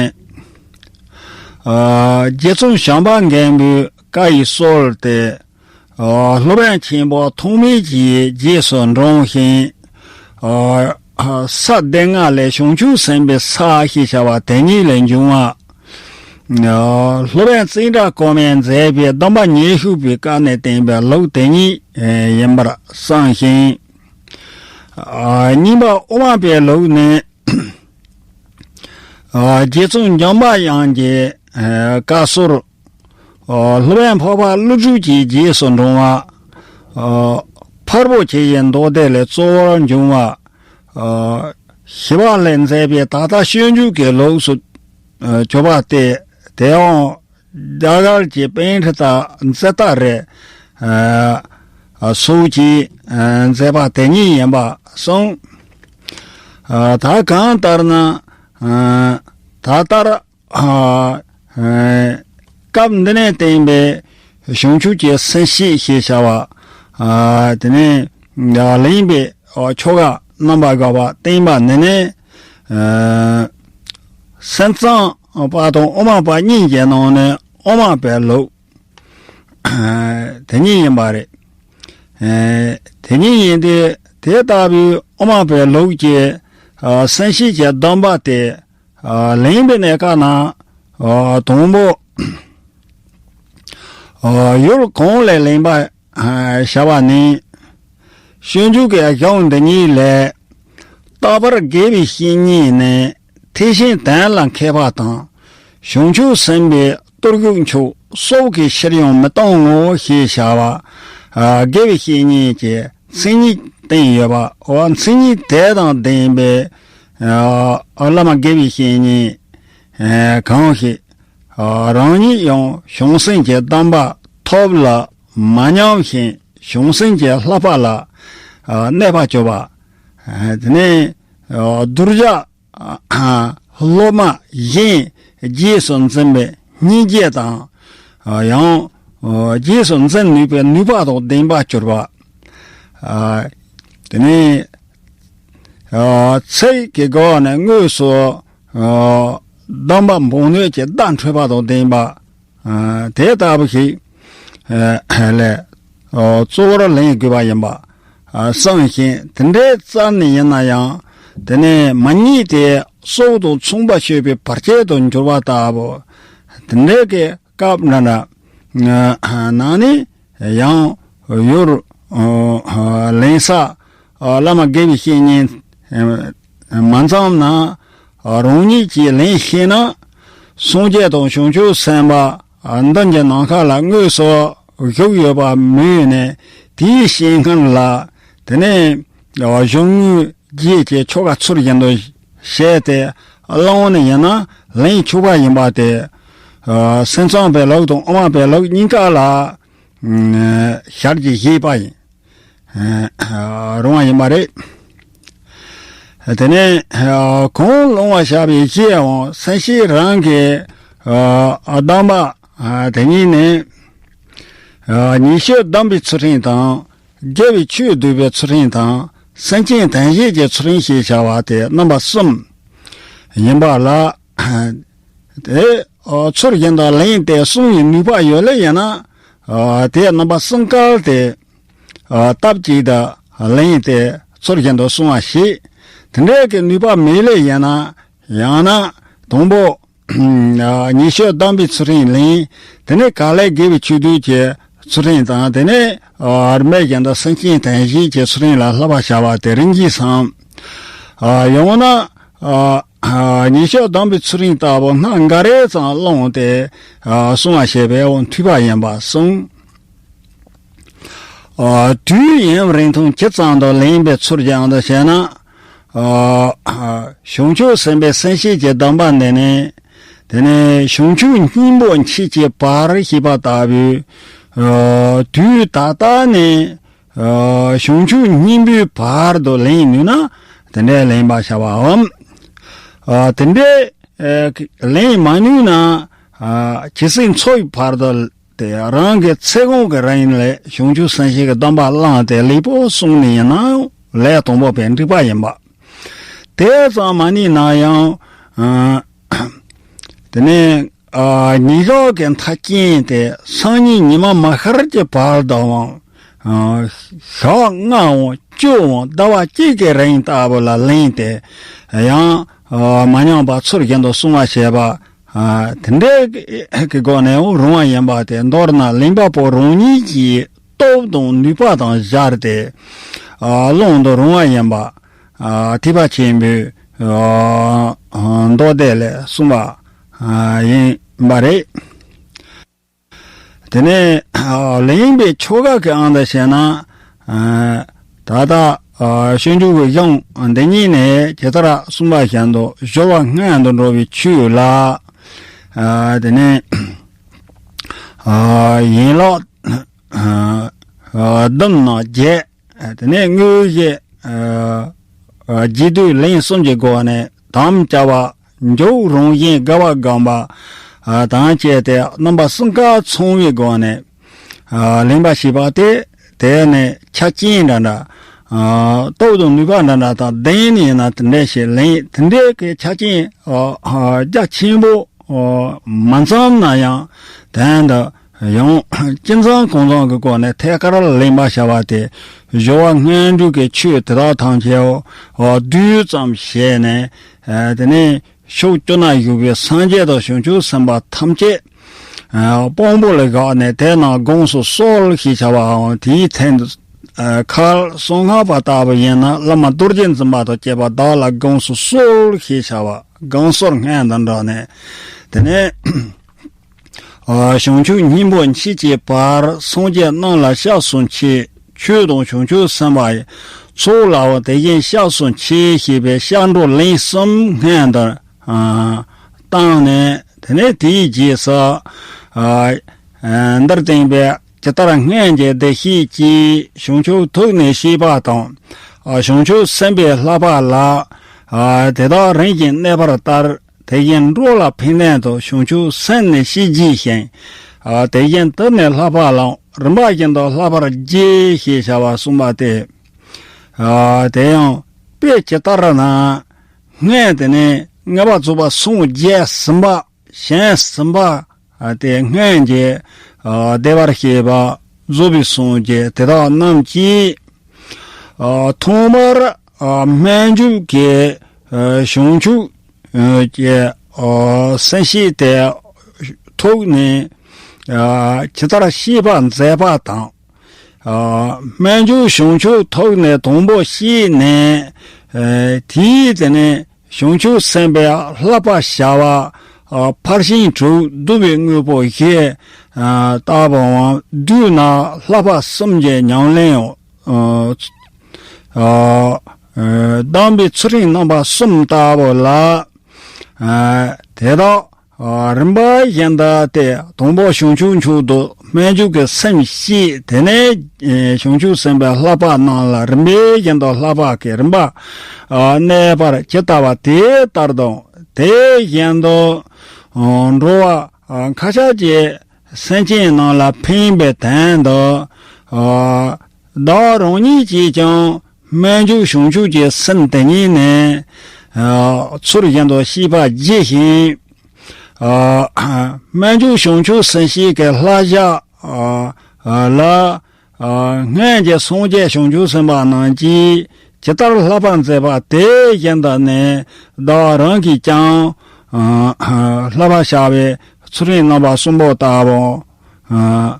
རྗེ་བཙུན་བྱམས་པ་མགོན་པོའི་བཀའ་ཡི་སྲོལ་ཏེ། སློབ་དཔོན་ཆེན་པོ་ཐོགས་མེད་ཀྱི་རྗེས་སུ་འབྲང་ཞིང་། ས་སྡེ་ལྔ་ལས་བྱང་ཆུབ་སེམས་དཔའི་ས་ཞེས་བྱ་བ་དེ་ཉིད་ལས་འབྱུང་བ། སློབ་དཔོན་ཙནྡྲ་གོ་མིས་མཛད་པའི་སྡོམ་པ་ཉེར་གཅིག་པའི་བཀའ་ནས་བསྟན་པའི་ལུགས་དེ་ཉིད་ཡིན་པར་བསམ་ཞིང་། རྙིང་པ་དབུ་མ་པའི་ལུགས་ནི། རྗེ་བཙུན་འཇམ་པའི་དབྱངས་ཀྱི་བཀའ་སྲོལ། སློབ་དཔོན་འཕགས་པ་ཀླུ་སྒྲུབ་ཀྱི་རྗེས་སུ་འབྲང་བ། ཕར་པོ་ཆེ་ཡི་མདོ་སྡེ་ལས་གཙོ་བོར་འབྱུང་བ། ཞི་བ་ལྷས་མཛད་པའི་ད་ལྟ་སྤྱོད་འཇུག་གི་ལུགས་སུ་གྱུར་པ་སྟེ། དེའང་རྒྱ་གར་གྱི་པཎྜི་ཏ་ཛ་ཏཱ་རིས་སོགས་ཀྱིས་མཛད་པ་དེ་ཉིད་ཡིན་པ་གསུངས། ད་གང་ལྟར་ན། ད་ལྟར། སྐབས་འདི་ནས་བསྟན་པའི་བྱང་ཆུབ་ཀྱི་སེམས་བསྐྱེད་ཞེས་བྱ་བ། དེ་ནས་ལེན་པའི་ཆོ་ག་རྣམ་པ་དགུ་པ་བསྟན་པ་འདི་ནི། སེམས་ཙམ་པ་དང་དབུ་མ་པ་གཉིས་ཀྱི་ནང་ནས་དབུ་མ་པའི་ལུགས་དེ་ཉིད་ཡིན་པ་རེད། དེ་ཉིད་ཡིན་ཏེ། དེ་ལྟ་བུའི་དབུ་མ་པའི་ལུགས་ཀྱི་སེམས་བསྐྱེད་ཀྱི་སྡོམ་པ་དེ། ལེན་པའི་གནས་སྐབས་ན། དང་པོ། ཡུལ་གང་ལས་ལེན་པར་བྱ་བ་ནི། སྤྱོད་འཇུག་གི་གཞུང་འདི་ཉིད་ལས། རྟག་པར་དགེ་བའི་བཤེས་གཉེན་ནི། ཐེག་ཆེན་དོན་ལ་མཁས་པ་དང་། བྱང་ཆུབ་སེམས་དཔའི་གཏེར་གྱུར་མཆོག་སྲོག་གི་ཕྱིར་ཡང་མི་གཏོང་ངོ་ཞེས་བྱ་བ། དགེ་བའི་བཤེས་གཉེན་གྱི་མཚན་ཉིད་བསྟན་ཡོད་པ། འོ་མཚན་ཉིད་དེ་དང་ལྡན་པའི། བླ་མ་དགེ་བའི་བཤེས་གཉེན་གང་ཞིག་རང་ཉིད་ཡང་བྱང་སེམས་ཀྱི་སྡོམ་པ་ཐོབ་ལ་མ་ཉམས་ཤིང་། བྱང་སེམས་ཀྱི་བསླབ་པ་ལ་གནས་པར་གྱུར་པ། དེ་ནས་གདུལ་བྱ་སློབ་མ་གཞན་རྗེས་སུ་འཛིན་པའི་སྙིང་རྗེ་དང་། ཡང་རྗེས་སུ་འཛིན་ནུས་པའི་ནུས་པ་དང་ལྡན་པར་གྱུར་པ། དེ་ནས་ཚིག་གི་སྒོ་ནས་དངོས་སུ་སྡོམ་པ་འབུལ་ནུས་ཀྱི་བརྡ་འཕྲོད་པ་དང་ལྡན་པ། དེ་ལྟ་བུ་ཞིག་ལས་གཙོ་བོར་ལེན་དགོས་པ་ཡིན་པ་གསུངས་ཤིང་། དེ་འདྲའི་རྩ་ནས་ཡིན་ན་ཡང་། དེ་ནས་མ་ཉིད་དེ་སྲོག་དང་མཚུངས་པར་སྤྱོད་པའི་བར་ཆད་དུ་འགྱུར་བ་ལྟ་བུ། དེ་འདྲའི་གི་སྐབས་འདྲ་འདྲ་ནང་ནས་ཡང་ཡུལ་ལེན་ས་བླ་མ་དགེ་བའི་བཤེས་གཉེན་མ་འཛོམས་ན། རང་ཉིད་ཀྱིས་ལེན་ཤེས་ན། སངས་རྒྱས་དང་བྱང་ཆུབ་སེམས་དཔའ་མདུན་གྱི་ནམ་མཁའ་ལ་དངོས་སུ་བཞུགས་ཡོད་པ་མོས་ནས། དེའི་ཞལ་སྔ་ལ་དེ་ནས་གཞུང་དངོས་རྗེས་ཀྱི་ཆོ་ག་ཚུལ་བཞིན་དུ་བྱས་ཏེ་བླངས་ནས་ཡིན་ན་ལེན་ཆོག་པ་ཡིན་པ་དེ། སེམས་ཙམ་པའི་ལུགས་དང་དབུ་མ་པའི་ལུགས་གཉིས་ཀ་ལ་ཞལ་གྱིས་བཞེས་པ་ཡིན། རུང་བ་ཡིན་པ་རེད། དེ་ནས་གང་སློང་བར་བྱ་བའི་གཞིའམ་སེམས་བསྐྱེད་རང་གི་སྡོམ་པ་དེ་ཉིད་ནི། ཉེས་སྤྱོད་སྡོམ་པའི་ཚུལ་ཁྲིམས་དང་། དགེ་བའི་ཆོས་སྡུད་པའི་ཚུལ་ཁྲིམས་དང་། སེམས་ཅན་དོན་བྱེད་ཀྱི་ཚུལ་ཁྲིམས་ཞེས་བྱ་བ་སྟེ་རྣམ་པ་གསུམ་ཡིན་པ་ལ། དེ་ཚུལ་བཞིན་དུ་ལེན་ཏེ་བསྲུང་བའི་ནུས་པ་ཡོད་ལེ་ཡིན་ན། དེ་རྣམ་པ་གསུམ་ཀ་དེ་སྟབས་གཅིག་ཏུ་ལེན་ཏེ་ཚུལ་བཞིན་དུ་བསྲུང་བ་ཞིག་དེ་འདྲའི་གི་ནུས་པ་མེད་ལེ་ཡིན་ན། ཡང་ན་དང་པོ། ཉེས་སྤྱོད་སྡོམ་པའི་ཚུལ་ཁྲིམས་ལེན། དེ་ནས་གང་ལེགས་དགེ་བའི་ཆོས་སྡུད་ཀྱི་ཚུལ་ཁྲིམས་དང་། དེ་ནས་རིམ་པས་བཞིན་དུ་སེམས་ཅན་དོན་བྱེད་ཀྱི་ཚུལ་ཁྲིམས་ལ་བསླབ་པར་བྱ་བ་དེ་རིམ་གྱིས་སམ། ཡང་ན་ཉེས་སྤྱོད་སྡོམ་པའི་ཚུལ་ཁྲིམས་ལྟ་བུ་སྣ་འགའ་རེ་ཙམ་བླངས་ཏེ་བསྲུང་བ་བྱས་པའི་འོག་མཐུས་པ་ཡིན་པ་གསུངས། དུས་ཡུན་རིང་ཐུང་ཇི་ཙམ་དུ་ལེན་པའི་ཚུལ་སྦྱང་དུ་བྱས་ན། བྱང་ཆུབ་སེམས་དཔའི་སེམས་བསྐྱེད་ཀྱི་སྡོམ་པ་འདི་ནི། དེ་ནས་བྱང་ཆུབ་སྙིང་པོ་མཆིས་ཀྱི་བར་ཞེས་པ་ལྟ་བུའི་དུས་ད་ལྟ་ནས་བྱང་ཆུབ་སྙིང་པོའི་བར་དུ་ལེན་ནུས་ན། དེ་འདྲའི་ལེན་པར་བྱ་བའམ། དེ་འདྲའི་ལེན་མ་ནུས་ན། ཇི་སྲིད་འཚོ་བའི་བར་དུ། དེ་རང་གི་ཚེ་གང་གི་རིང་ལ་བྱང་ཆུབ་སེམས་བསྐྱེད་ཀྱི་སྡོམ་པ་བླངས་ཏེ་ལེགས་པོ་བསྲུངས་ནས་ཡིན་ན་ལས་དང་པོ་པའི་འགྲིག་པ་ཡིན་པ། དེ་ཙམ་མ་ནུས་ན་ཡང་། དེ་ནས་ཉིན་ཞག་གི་མཐའ་རྐྱེན་དེ་སང་ཉིན་ཉི་མ་མ་ཤར་གྱི་བར་དུའང་། ཞག་ལྔའམ་བཅུའམ་ཟླ་བ་གཅིག་གི་རིང་ལྟ་བུ་ལ་ལེན་ཏེ་ཡང་མ་ཉམས་པ་ཚུལ་བཞིན་དུ་བསྲུང་བ་བྱས་པ། དེ་འདྲའི་གི་སྒོ་ནས་རུང་བ་ཡིན་པ་དེ། མདོར་ན་ལེན་པ་པོ་རང་ཉིད་ཀྱི་སྟོབས་དང་ནུས་པ་དང་སྦྱར་ཏེ་བླང་དུ་རུང་བ་ཡིན་པ། ཐེག་པ་ཆེན་པོའི་མདོ་སྡེ་ལས་གསུངས་པ་ཡིན་པ་རེད། དེ་ནས་ལེན་པའི་ཆོ་ག་གི་དབང་དུ་བྱས་ན། ད་ལྟ་སྤྱོད་འཇུག་གི་གཞུང་འདི་ཉིད་ནས་ཇི་ལྟར་གསུངས་པ་བཞིན་དུ་སྦྱོར་བ་སྔོན་དུ་འགྲོ་བའི་ཆོས་ལ། དེ་ནས་ཡན་ལག་བདུན་ནང་བརྒྱད། དེ་ནས་དངོས་གཞི་རྒྱས་བསྡུས་ལན་གསུམ་གྱི་སྒོ་ནས་དམ་བཅའ་བ། འཇུག་རང་བཞིན་དགའ་བ་སྒོམ་པ་དང་བཅས་ཏེ་རྣམ་པ་གསུམ་ཀ་ཚང་བའི་སྒོ་ནས་ལེན་པ་ཞེས་པ་སྟེ། དེ་ནི་ཆ་རྐྱེན་འདྲ་འདྲ། སྟོབས་དང་ནུས་པ་འདྲ་འདྲ་དང་ལྡན་ནས་ཡིན་ན་དེ་འདྲ་ཞིག་ལེན། དེ་འདྲའི་གི་ཆ་རྐྱེན་རྒྱ་ཆེན་པོ་མ་འཛོམས་ན་ཡང་། དོན་དུ་ཡང་ཅི་མཚམས་གང་འཚམས་ཀྱི་སྒོ་ནས་ཐད་ཀར་ལེན་པར་བྱ་བ་སྟེ། སྦྱོར་བ་སྔོན་འགྲོ་གི་ཆོས་དེ་དག་ཐམས་ཅད་བསྡུས་ཙམ་བྱས་ནས། དེ་ནས་ཕྱོགས་བཅུ་ན་བཞུགས་པའི་སངས་རྒྱས་དང་བྱང་ཆུབ་སེམས་དཔའ་ཐམས་ཅད་དཔང་པོ་ལ་བཞག་ནས་དེ་རྣམས་དགོངས་སུ་གསོལ་ཞེས་བྱ་བའམ། དེའི་མཚན་དུ་ཁ་སང་སྔགས་པ་ལྟ་བུ་ཡིན་ན་བླ་མ་རྡོ་རྗེ་འཛིན་པ་དང་བཅས་པ་བདག་ལ་དགོངས་སུ་གསོལ་ཞེས་བྱ་བ། དགོངས་གསོལ་སྔོན་དུ་འགྲོ་ནས། དེ་ནས་བྱང་ཆུབ་སྙིང་པོ་མཆིས་ཀྱི་བར། སངས་རྒྱས་རྣམས་ལ་སྐྱབས་སུ་མཆི། ཆོས་དང་བྱང་ཆུབ་སེམས་དཔའི་ཚོགས་ལའང་དེ་བཞིན་སྐྱབས་སུ་མཆི་ཞེས་པའི་སྐྱབས་འགྲོ་ལན་གསུམ་སྔོན་དུ་བཏང་ནས། དེ་ནས་དེའི་རྗེས་སུ་འདིར་བསྟན་པའི་ཇི་ལྟར་སྔོན་གྱི་བདེ་གཤེགས་ཀྱིས་བྱང་ཆུབ་ཐུགས་ནི་བསྐྱེད་པ་དང་ ཨ་བྱང་ཆུབ་སེམས་དཔའི་བསླབ་པ་ལ། ཨ་དེ་དག་རང་གི་གནས་པར་ལྟར། དེ་བཞིན་འགྲོ་ལ་ཕན་དོན་དུ། བྱང་ཆུབ་སེམས་ནི་ཤེས་བགྱིད་ཅིང་། ཨ་དེ་བཞིན་དུ་ནི་བསླབ་པ་ལའང་། རིམ་པ་བཞིན་དུ་བསླབ་པར་བགྱི། ཞེས་བྱ་བ་གསུངས་པ་སྟེ། ཨ་དེ་ཡང་དཔེ་ཇི་ལྟར་ན། སྔོན་དེ་ནས་ལྔ་པ་རྫོགས་པ་སངས་རྒྱས་ཟིན་པ། གཞན་ཟིན་པ། ཨ་དེ་སྔོན་གྱི་ཨ་བདེ་བར་གཤེགས་པ་རྫོགས་པའི་སངས་རྒྱས་དེ་དག་རྣམས་ཀྱིས། ཨ་ཐོག་མར་ཨ་སྨོན་འཇུག་གི་ཨ་བྱང་ཆུབ་ཨ་ཀྱི་ཨ་སེམས་བསྐྱེད་དེ་ཐོག་ནས་ཨ་ཇི་ལྟར་བསྐྱེད་པ་མཛད་པ་དང་། ཨ་སྨོན་འཇུག་བྱང་ཆུབ་ཐོག་ནས་དང་པོ་བསྐྱེད་ནས། ཨ་དེའི་དེ་ནས་བྱང་ཆུབ་སེམས་དཔའི་བསླབ་པ་བྱ་བ། ཨ་ཕར་ཕྱིན་དྲུག་བསྡུ་བའི་དངོས་པོ་བཞི། ཨ་ལྟ་བུའམ་བསྡུས་ན་བསླབ་པ་གསུམ་གྱི་ཉམས་ལེན། ཨ་ཨ་ཨ་གདམས་པའི་ཚུལ་ཁྲིམས་རྣམ་པ་གསུམ་ལྟ་བུ་ལ། ཨ་དེ་དག་ཨ་རིམ་པ་བཞིན་དུ་སྟེ། དང་པོ་བྱང་ཆུབ་མཆོག་ཏུ་སྨོན་འཇུག་གི་སེམས་བསྐྱེད། དེ་ནས་ཨེ་བྱང་ཆུབ་སེམས་དཔའི་བསླབ་པ་རྣམས་ལ་རིམ་པ་བཞིན་དུ་བསླབ་པ་གི་རིམ་པ་ཨ་གནས་པར་ཇི་ལྟ་བ་དེ་ལྟར་དང་། དེ་བཞིན་དུ་ཨ་འགྲོ་བ་ཨ་མཁའ་ཁྱབ་ཀྱི་སེམས་ཅན་རྣམས་ལ་ཕན་པའི་དོན་དུ། ཨ་བདག་རང་ཉིད་ཀྱིས་ཀྱང་སྨོན་འཇུག་བྱང་ཆུབ་ཀྱི་སེམས་དེ་ཉིད་ནི། ཨ་ཚུལ་བཞིན་དུ་བསྐྱེད་པར་བགྱི་ཞིང་། ཨ་སྨོན་འཇུག་བྱང་ཆུབ་སེམས་བསྐྱེད་ཀྱི་བསླབ་བྱ། ཨ་ཨ་ལ། ཨ་སྔོན་གྱི་སངས་རྒྱས་བྱང་ཆུབ་སེམས་དཔའ་རྣམས་ཀྱིས་ཇི་ལྟར་བསླབ་པར་མཛད་པ་དེ་བཞིན་དུ་ནི་བདག་རང་གིས་ཀྱང་། ཨ་བསླབ་པར་བྱ་བའི་ཚུལ་ཁྲིམས་རྣམ་པ་གསུམ་པོ་ལྟ་བུ། ཨ་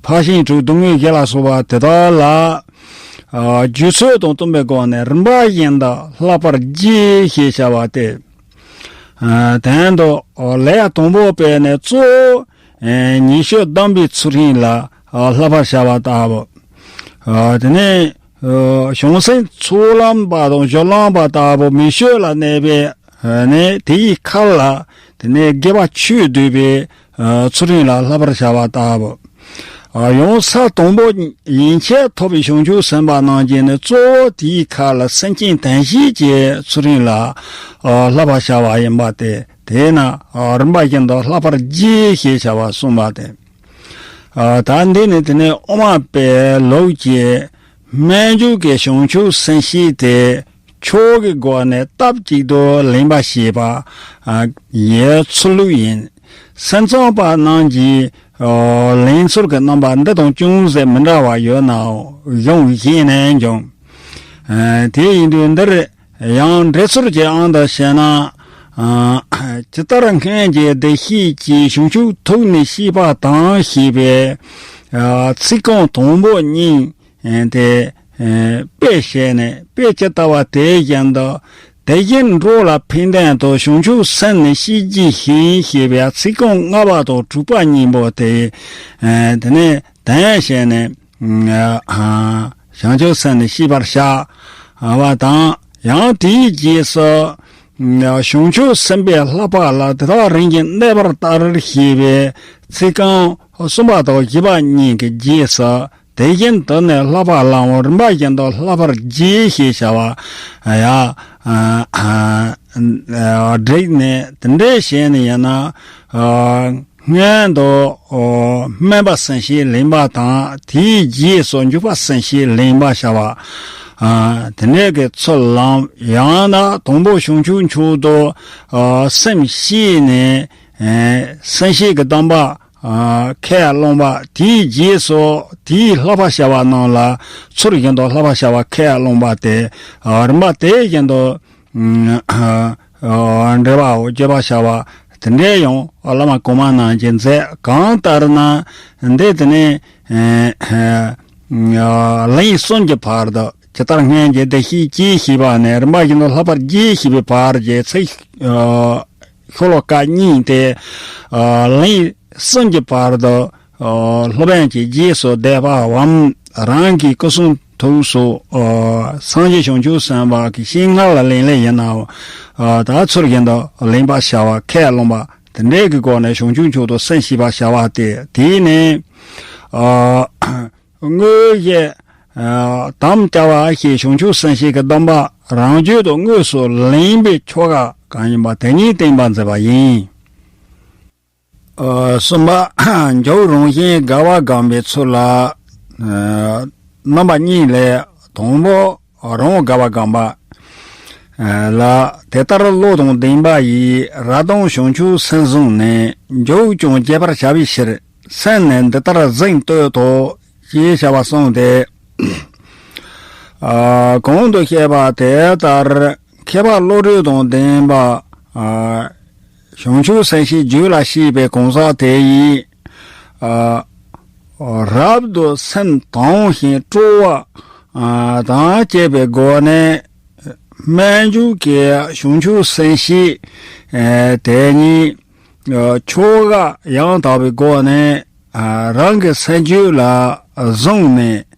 ཕར་ཕྱིན་དྲུག་སྡུག་བསྔལ་བཞི་ལ་སོགས་པ་དེ་དག་ལ། ཨ་རྒྱུ་ཚོད་དང་བསྟུན་པའི་སྒོ་ནས་རིམ་པ་བཞིན་དུ་བསླབ་པར་བགྱི་ཞེས་བྱ་བ་སྟེ། ཨ་དོན་དུ་ལས་དང་པོ་པས་ནི་གཙོ་བོ་ཨེ་ཉེས་སྤྱོད་སྡོམ་པའི་ཚུལ་ཁྲིམས་ལ་ཨ་བསླབ་པར་བྱ་བ་ལྟ་བུ། ཨ་དེ་ནས་ཨ་བྱང་སེམས་ཚོགས་ལམ་པ་དང་སྦྱོར་ལམ་པ་ལྟ་བུ་མི་སྤྱོད་ལ་གནས་པས་ཨ་ནི་དེའི་ཁར་ལ་དེ་ནས་དགེ་བ་ཆོས་སྡུད་པའི་ཨ་ཚུལ་ཁྲིམས་ལ་བསླབ་པར་བྱ་བ་ལྟ་བུ། ཨ་ཡང་ས་དང་པོ་ཡན་ཆད་ཐོབ་པའི་བྱང་ཆུབ་སེམས་དཔའ་རྣམས་ཀྱིས་ནི་གཙོ་བོ་དེའི་ཁར་ལ་སེམས་ཅན་དོན་བྱེད་ཀྱི་ཚུལ་ཁྲིམས་ལ་ཨ་བསླབ་པར་བྱ་བ་ཡིན་པ་སྟེ། དེས་ན་ཨ་རིམ་པ་བཞིན་དུ་བསླབ་པར་བགྱི་ཞེས་བྱ་བ་གསུངས་པ་སྟེ། ཨ་ད་འདི་ནི་དེ་ནས་དབུ་མ་པའི་ལུགས་ཀྱི་སྨོན་འཇུག་གི་བྱང་ཆུབ་སེམས་བསྐྱེད་དེ། ཆོས་ཀྱི་སྒོ་ནས་སྟབས་གཅིག་ཏུ་ལེན་པ་ཞེས་པ་ཨ་ཡི་ཚུལ་ལུགས་ཡིན། སེམས་ཙམ་པ་རྣམས་ཀྱིས་ཨ་ལེན་ཚུལ་གྱི་རྣམ་པ་འདི་དང་ཅུང་ཟད་མི་འདྲ་བ་ཡོད་ནའང་གཞུང་གཞན་ནས་འབྱུང་། ཨ་དེ་ཡིན་དུས་འདིར་ཡང་འགྲེལ་ཚུལ་གྱི་དབང་དུ་བྱས་ན། ཨ་ཇི་ལྟར་སྔོན་གྱི་བདེ་གཤེགས་ཀྱིས་བྱང་ཆུབ་ཐོབ་ནས་བསྐྱེད་པ་དང་ཞེས་པའི་ཨ་ཚིག་རྐང་དང་པོ་གཉིས། ཨེ་དེ་ཨེ་དཔེ་བཤད་ནས། དཔེ་ཇི་ལྟ་བ་དེ་བཞིན་དུ། དེ་བཞིན་འགྲོ་ལ་ཕན་དོན་དུ། བྱང་ཆུབ་སེམས་ནི་ཤེས་བགྱིད་ཅིང་ཞེས་པའི་ཚིག་རྐང་ལྔ་པ་དང་དྲུག་པ་གཉིས་པོ་དེ། ཨེ་དེ་ནས་དོན་བཤད་ནས། ཨ་བྱང་ཆུབ་སེམས་ནི་ཤེས་པར་བྱ་བ་དང་། ཡང་དེའི་རྗེས་སུ། བྱང་ཆུབ་སེམས་དཔའི་བསླབ་པ་ལ་དེ་དག་རང་གི་གནས་པར་ལྟར་ཞེས་པའི་ཚིག་རྐང་གསུམ་པ་དང་བཞི་པ་གཉིས་ཀྱི་རྗེས་སུ། དེ་བཞིན་དུ་ནི་བསླབ་པ་ལའང་རིམ་པ་བཞིན་དུ་བསླབ་པར་བགྱི་ཞེས་བྱ་བ་ཡང་བསྒྲིགས་ནས། དེ་འདྲའི་བྱས་ནས་ཡིན་ན་སྔོན་དུ་སྨོན་པ་སེམས་བསྐྱེད་ལེན་པ་དང་། དེའི་རྗེས་སུ་འཇུག་པ་སེམས་བསྐྱེད་ལེན་པ་བྱ་བ། དེ་འདྲའི་གི་ཚུལ་ལམ། ཡང་ན་དང་པོ་བྱང་ཆུབ་མཆོག་ཏུ་སེམས་བསྐྱེད་ནས། ཨེ་སེམས་བསྐྱེད་ཀྱི་སྡོམ་པ་ཨ་ཁས་བླངས་པ། དེའི་རྗེས་སུ་དེའི་བསླབ་པ་བྱ་བ་རྣམས་ལ་ཚུལ་བཞིན་དུ་བསླབ་པ་བྱ་བ་ཁས་བླངས་པ་སྟེ། ཨ་རིམ་པ་དེ་བཞིན་དུ་ཨ་ཨ་འགྲེལ་པའོ། བརྗོད་པ་བྱ་བ་དེ་འདྲའི་ཡང་བླ་མ་གོང་མ་རྣམས་ཀྱིས་མཛད། གང་ལྟར་ན་འདི་དེ་ནས་ཨེ་ཨ་ལན་གསུམ་གྱི་བར་དུ། ཇི་ལྟར་སྔོན་གྱི་བདེ་གཤེགས་ཀྱིས་ཞེས་པ་ནས་རིམ་པ་བཞིན་དུ་བསླབ་པར་བགྱི་ཞེས་པའི་བར་གྱི་ཚིག་ཨ་ཤོ་ལོ་ཀ་གཉིས་ཏེ། ཨ་ལན་གསུམ་གྱི་བར་དུ་ཨ་སློབ་དཔོན་གྱི་རྗེས་སུ་བཟླས་པའམ་རང་གི་སྐུ་གསུང་ཐུགས་སུ་ཨ་སངས་རྒྱས་བྱང་ཆུབ་སེམས་དཔའ་གི་སྤྱན་སྔར་ལ་ལེན་ལེན་ཡིན་ནའང་། ཨ་ད་ཚུལ་བཞིན་དུ་ལེན་པར་བྱ་བ་ཁས་བླངས་པ་དེ་འདྲའི་གི་སྒོ་ནས་བྱང་ཆུབ་མཆོག་ཏུ་སེམས་བསྐྱེད་པར་བྱ་བ་སྟེ། དེས་ནི་ཨ་དངོས་གཞི་ དམ་བཅའ་བ་ཞེས་བྱང་ཆུབ་སེམས་བསྐྱེད་ཀྱི་སྡོམ་པ་རང་རྒྱུད་དུ་དངོས་སུ་ལེན་པའི་ཆོ་ག་གང་ཡིན་པ་དེ་ཉིད་བསྟན་པར་མཛད་པ་ཡིན། གསུམ་པ། འཇུག་རང་བཞིན་དགའ་བ་བསྒོམ་པའི་ཚུལ་ལ། རྣམ་པ་གཉིས་ལས། དང་པོ། རང་དགའ་བ་བསྒོམ་པ། ལ། དེ་ལྟར་བློ་དང་ལྡན་པ་ཡིས་རབ་དང་བྱང་ཆུབ་སེམས་བཟུང་ནས། འཇུག་ཀྱང་བྱེད་པར་བྱ་བའི་ཕྱིར། སེམས་ནི་འདི་ལྟར་གཟེངས་བསྟོད་དོ། ཞེས་བྱ་བ་གསུངས་ཏེ། གོང་དུ་བཤད་པ་དེ་ལྟར་མཁས་པ་བློ་གྲོས་དང་ལྡན་པ། བྱང་ཆུབ་སེམས་བསྐྱེད་རྒྱུད་ལ་སྐྱེས་པའི་གང་ཟག་དེ་ཡིས། རབ་ཏུ་སེམས་དྭངས་ཤིང་སྤྲོ་བ་དང་བཅས་པའི་སྒོ་ནས། སྨོན་འཇུག་གི་བྱང་ཆུབ་སེམས་བསྐྱེད་དེ་ཉིད་ཆོ་ག་ཡང་དག་པའི་སྒོ་ནས་རང་གི་སེམས་རྒྱུད་ལ་བཟུང་ནས།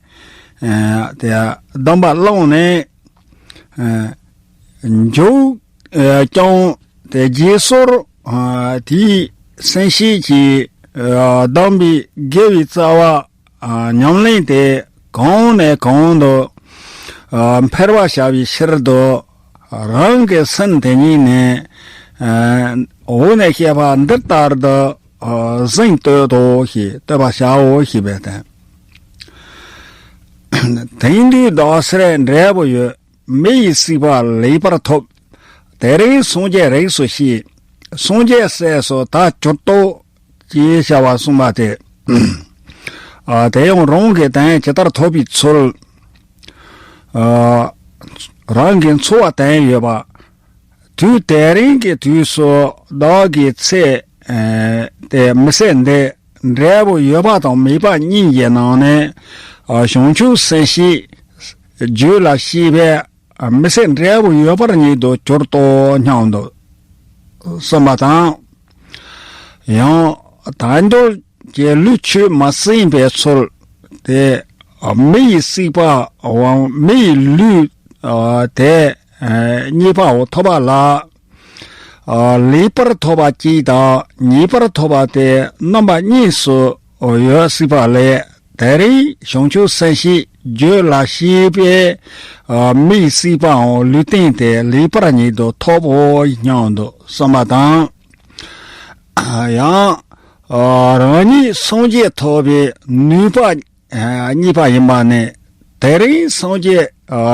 དེ་སྡོམ་པ་བླངས་ནས། འཇུག་ཀྱང་དེ་རྗེས་སོར་དེའི་སེམས་བསྐྱེད་ཀྱི་སྡོམ་པའི་དགེ་བའི་རྩ་བ་ཉམས་ལེན་དེ་གོང་ནས་གོང་དུ་འཕེལ་བར་བྱ་བའི་ཕྱིར་དུ། རང་གི་སེམས་དེ་ཉིད་ནས་འོག་ནས་བཤད་པ་འདི་ལྟར་དུ་གཟེངས་བསྟོད་དོ་ཞེས་བསྟོད་པར་བྱའོ་ཞེས་པས་བསྟན། དེང་དུས་བདག་སེམས་འབྲས་བུ་ཡོད། མི་ཡི་སྲིད་པ་ལེགས་པར་ཐོབ། དེ་རིང་སངས་རྒྱས་རིགས་སུ་སྐྱེས། སངས་རྒྱས་སྲས་སུ་ད་གྱུར་ཏོ། ཅེས་བྱ་བ་གསུངས་པ་སྟེ། ཨ། དེ་ཡང་རང་གི་དོན་ཇི་ལྟར་ཐོབ་པའི་ཚུལ། ཨ། རང་གི་འཚོ་བ་དོན་ཡོད་པ། དུས་དེ་རིང་གི་དུས་སུ་བདག་གི་ཚེ་དེ་མི་ཚེ་འདི་འབྲས་བུ་ཡོད་པ་དང་མེད་པ་གཉིས་ཀྱི་ནང་ནས། ཨ། བྱང་ཆུབ་སེམས་བསྐྱེད་རྒྱུད་ལ་སྐྱེས་པས། མི་ཚེ་འབྲས་བུ་ཡོད་པ་ཉིད་དུ་གྱུར་ཏོ་སྙམ་དུ་བསམ་པ་དང་། ཡང་དལ་འབྱོར་གྱི་ལུས་ཆོས་མ་ཟིན་པའི་ཚུལ་དེ། མི་ཡི་སྲིད་པའམ་མི་ཡི་ལུས་དེ་རྙེད་པ་ཐོབ་པ་ལ། ལེགས་པར་ཐོབ་པ་གཅིག་དང་ཉེས་པར་ཐོབ་པ་དེ་རྣམ་པ་གཉིས་སུ་ཡོད་སྲིད་པ་ལས། དེ་རིང་བྱང་ཆུབ་སེམས་བསྐྱེད་རྒྱུད་ལ་སྐྱེས་པས། མི་ཡི་སྲིད་པའམ་ལུས་རྟེན་དེ་ལེགས་པར་ཉིད་དུ་ཐོབ་བོ་སྙམ་དུ་བསམ་པ་དང་། ཡང་། རང་ཉིད་སངས་རྒྱས་ཐོབ་པའི་ནུས་པ་རྙེད་པ་ཡིན་པ་ནི། དེ་རིང་སངས་རྒྱས་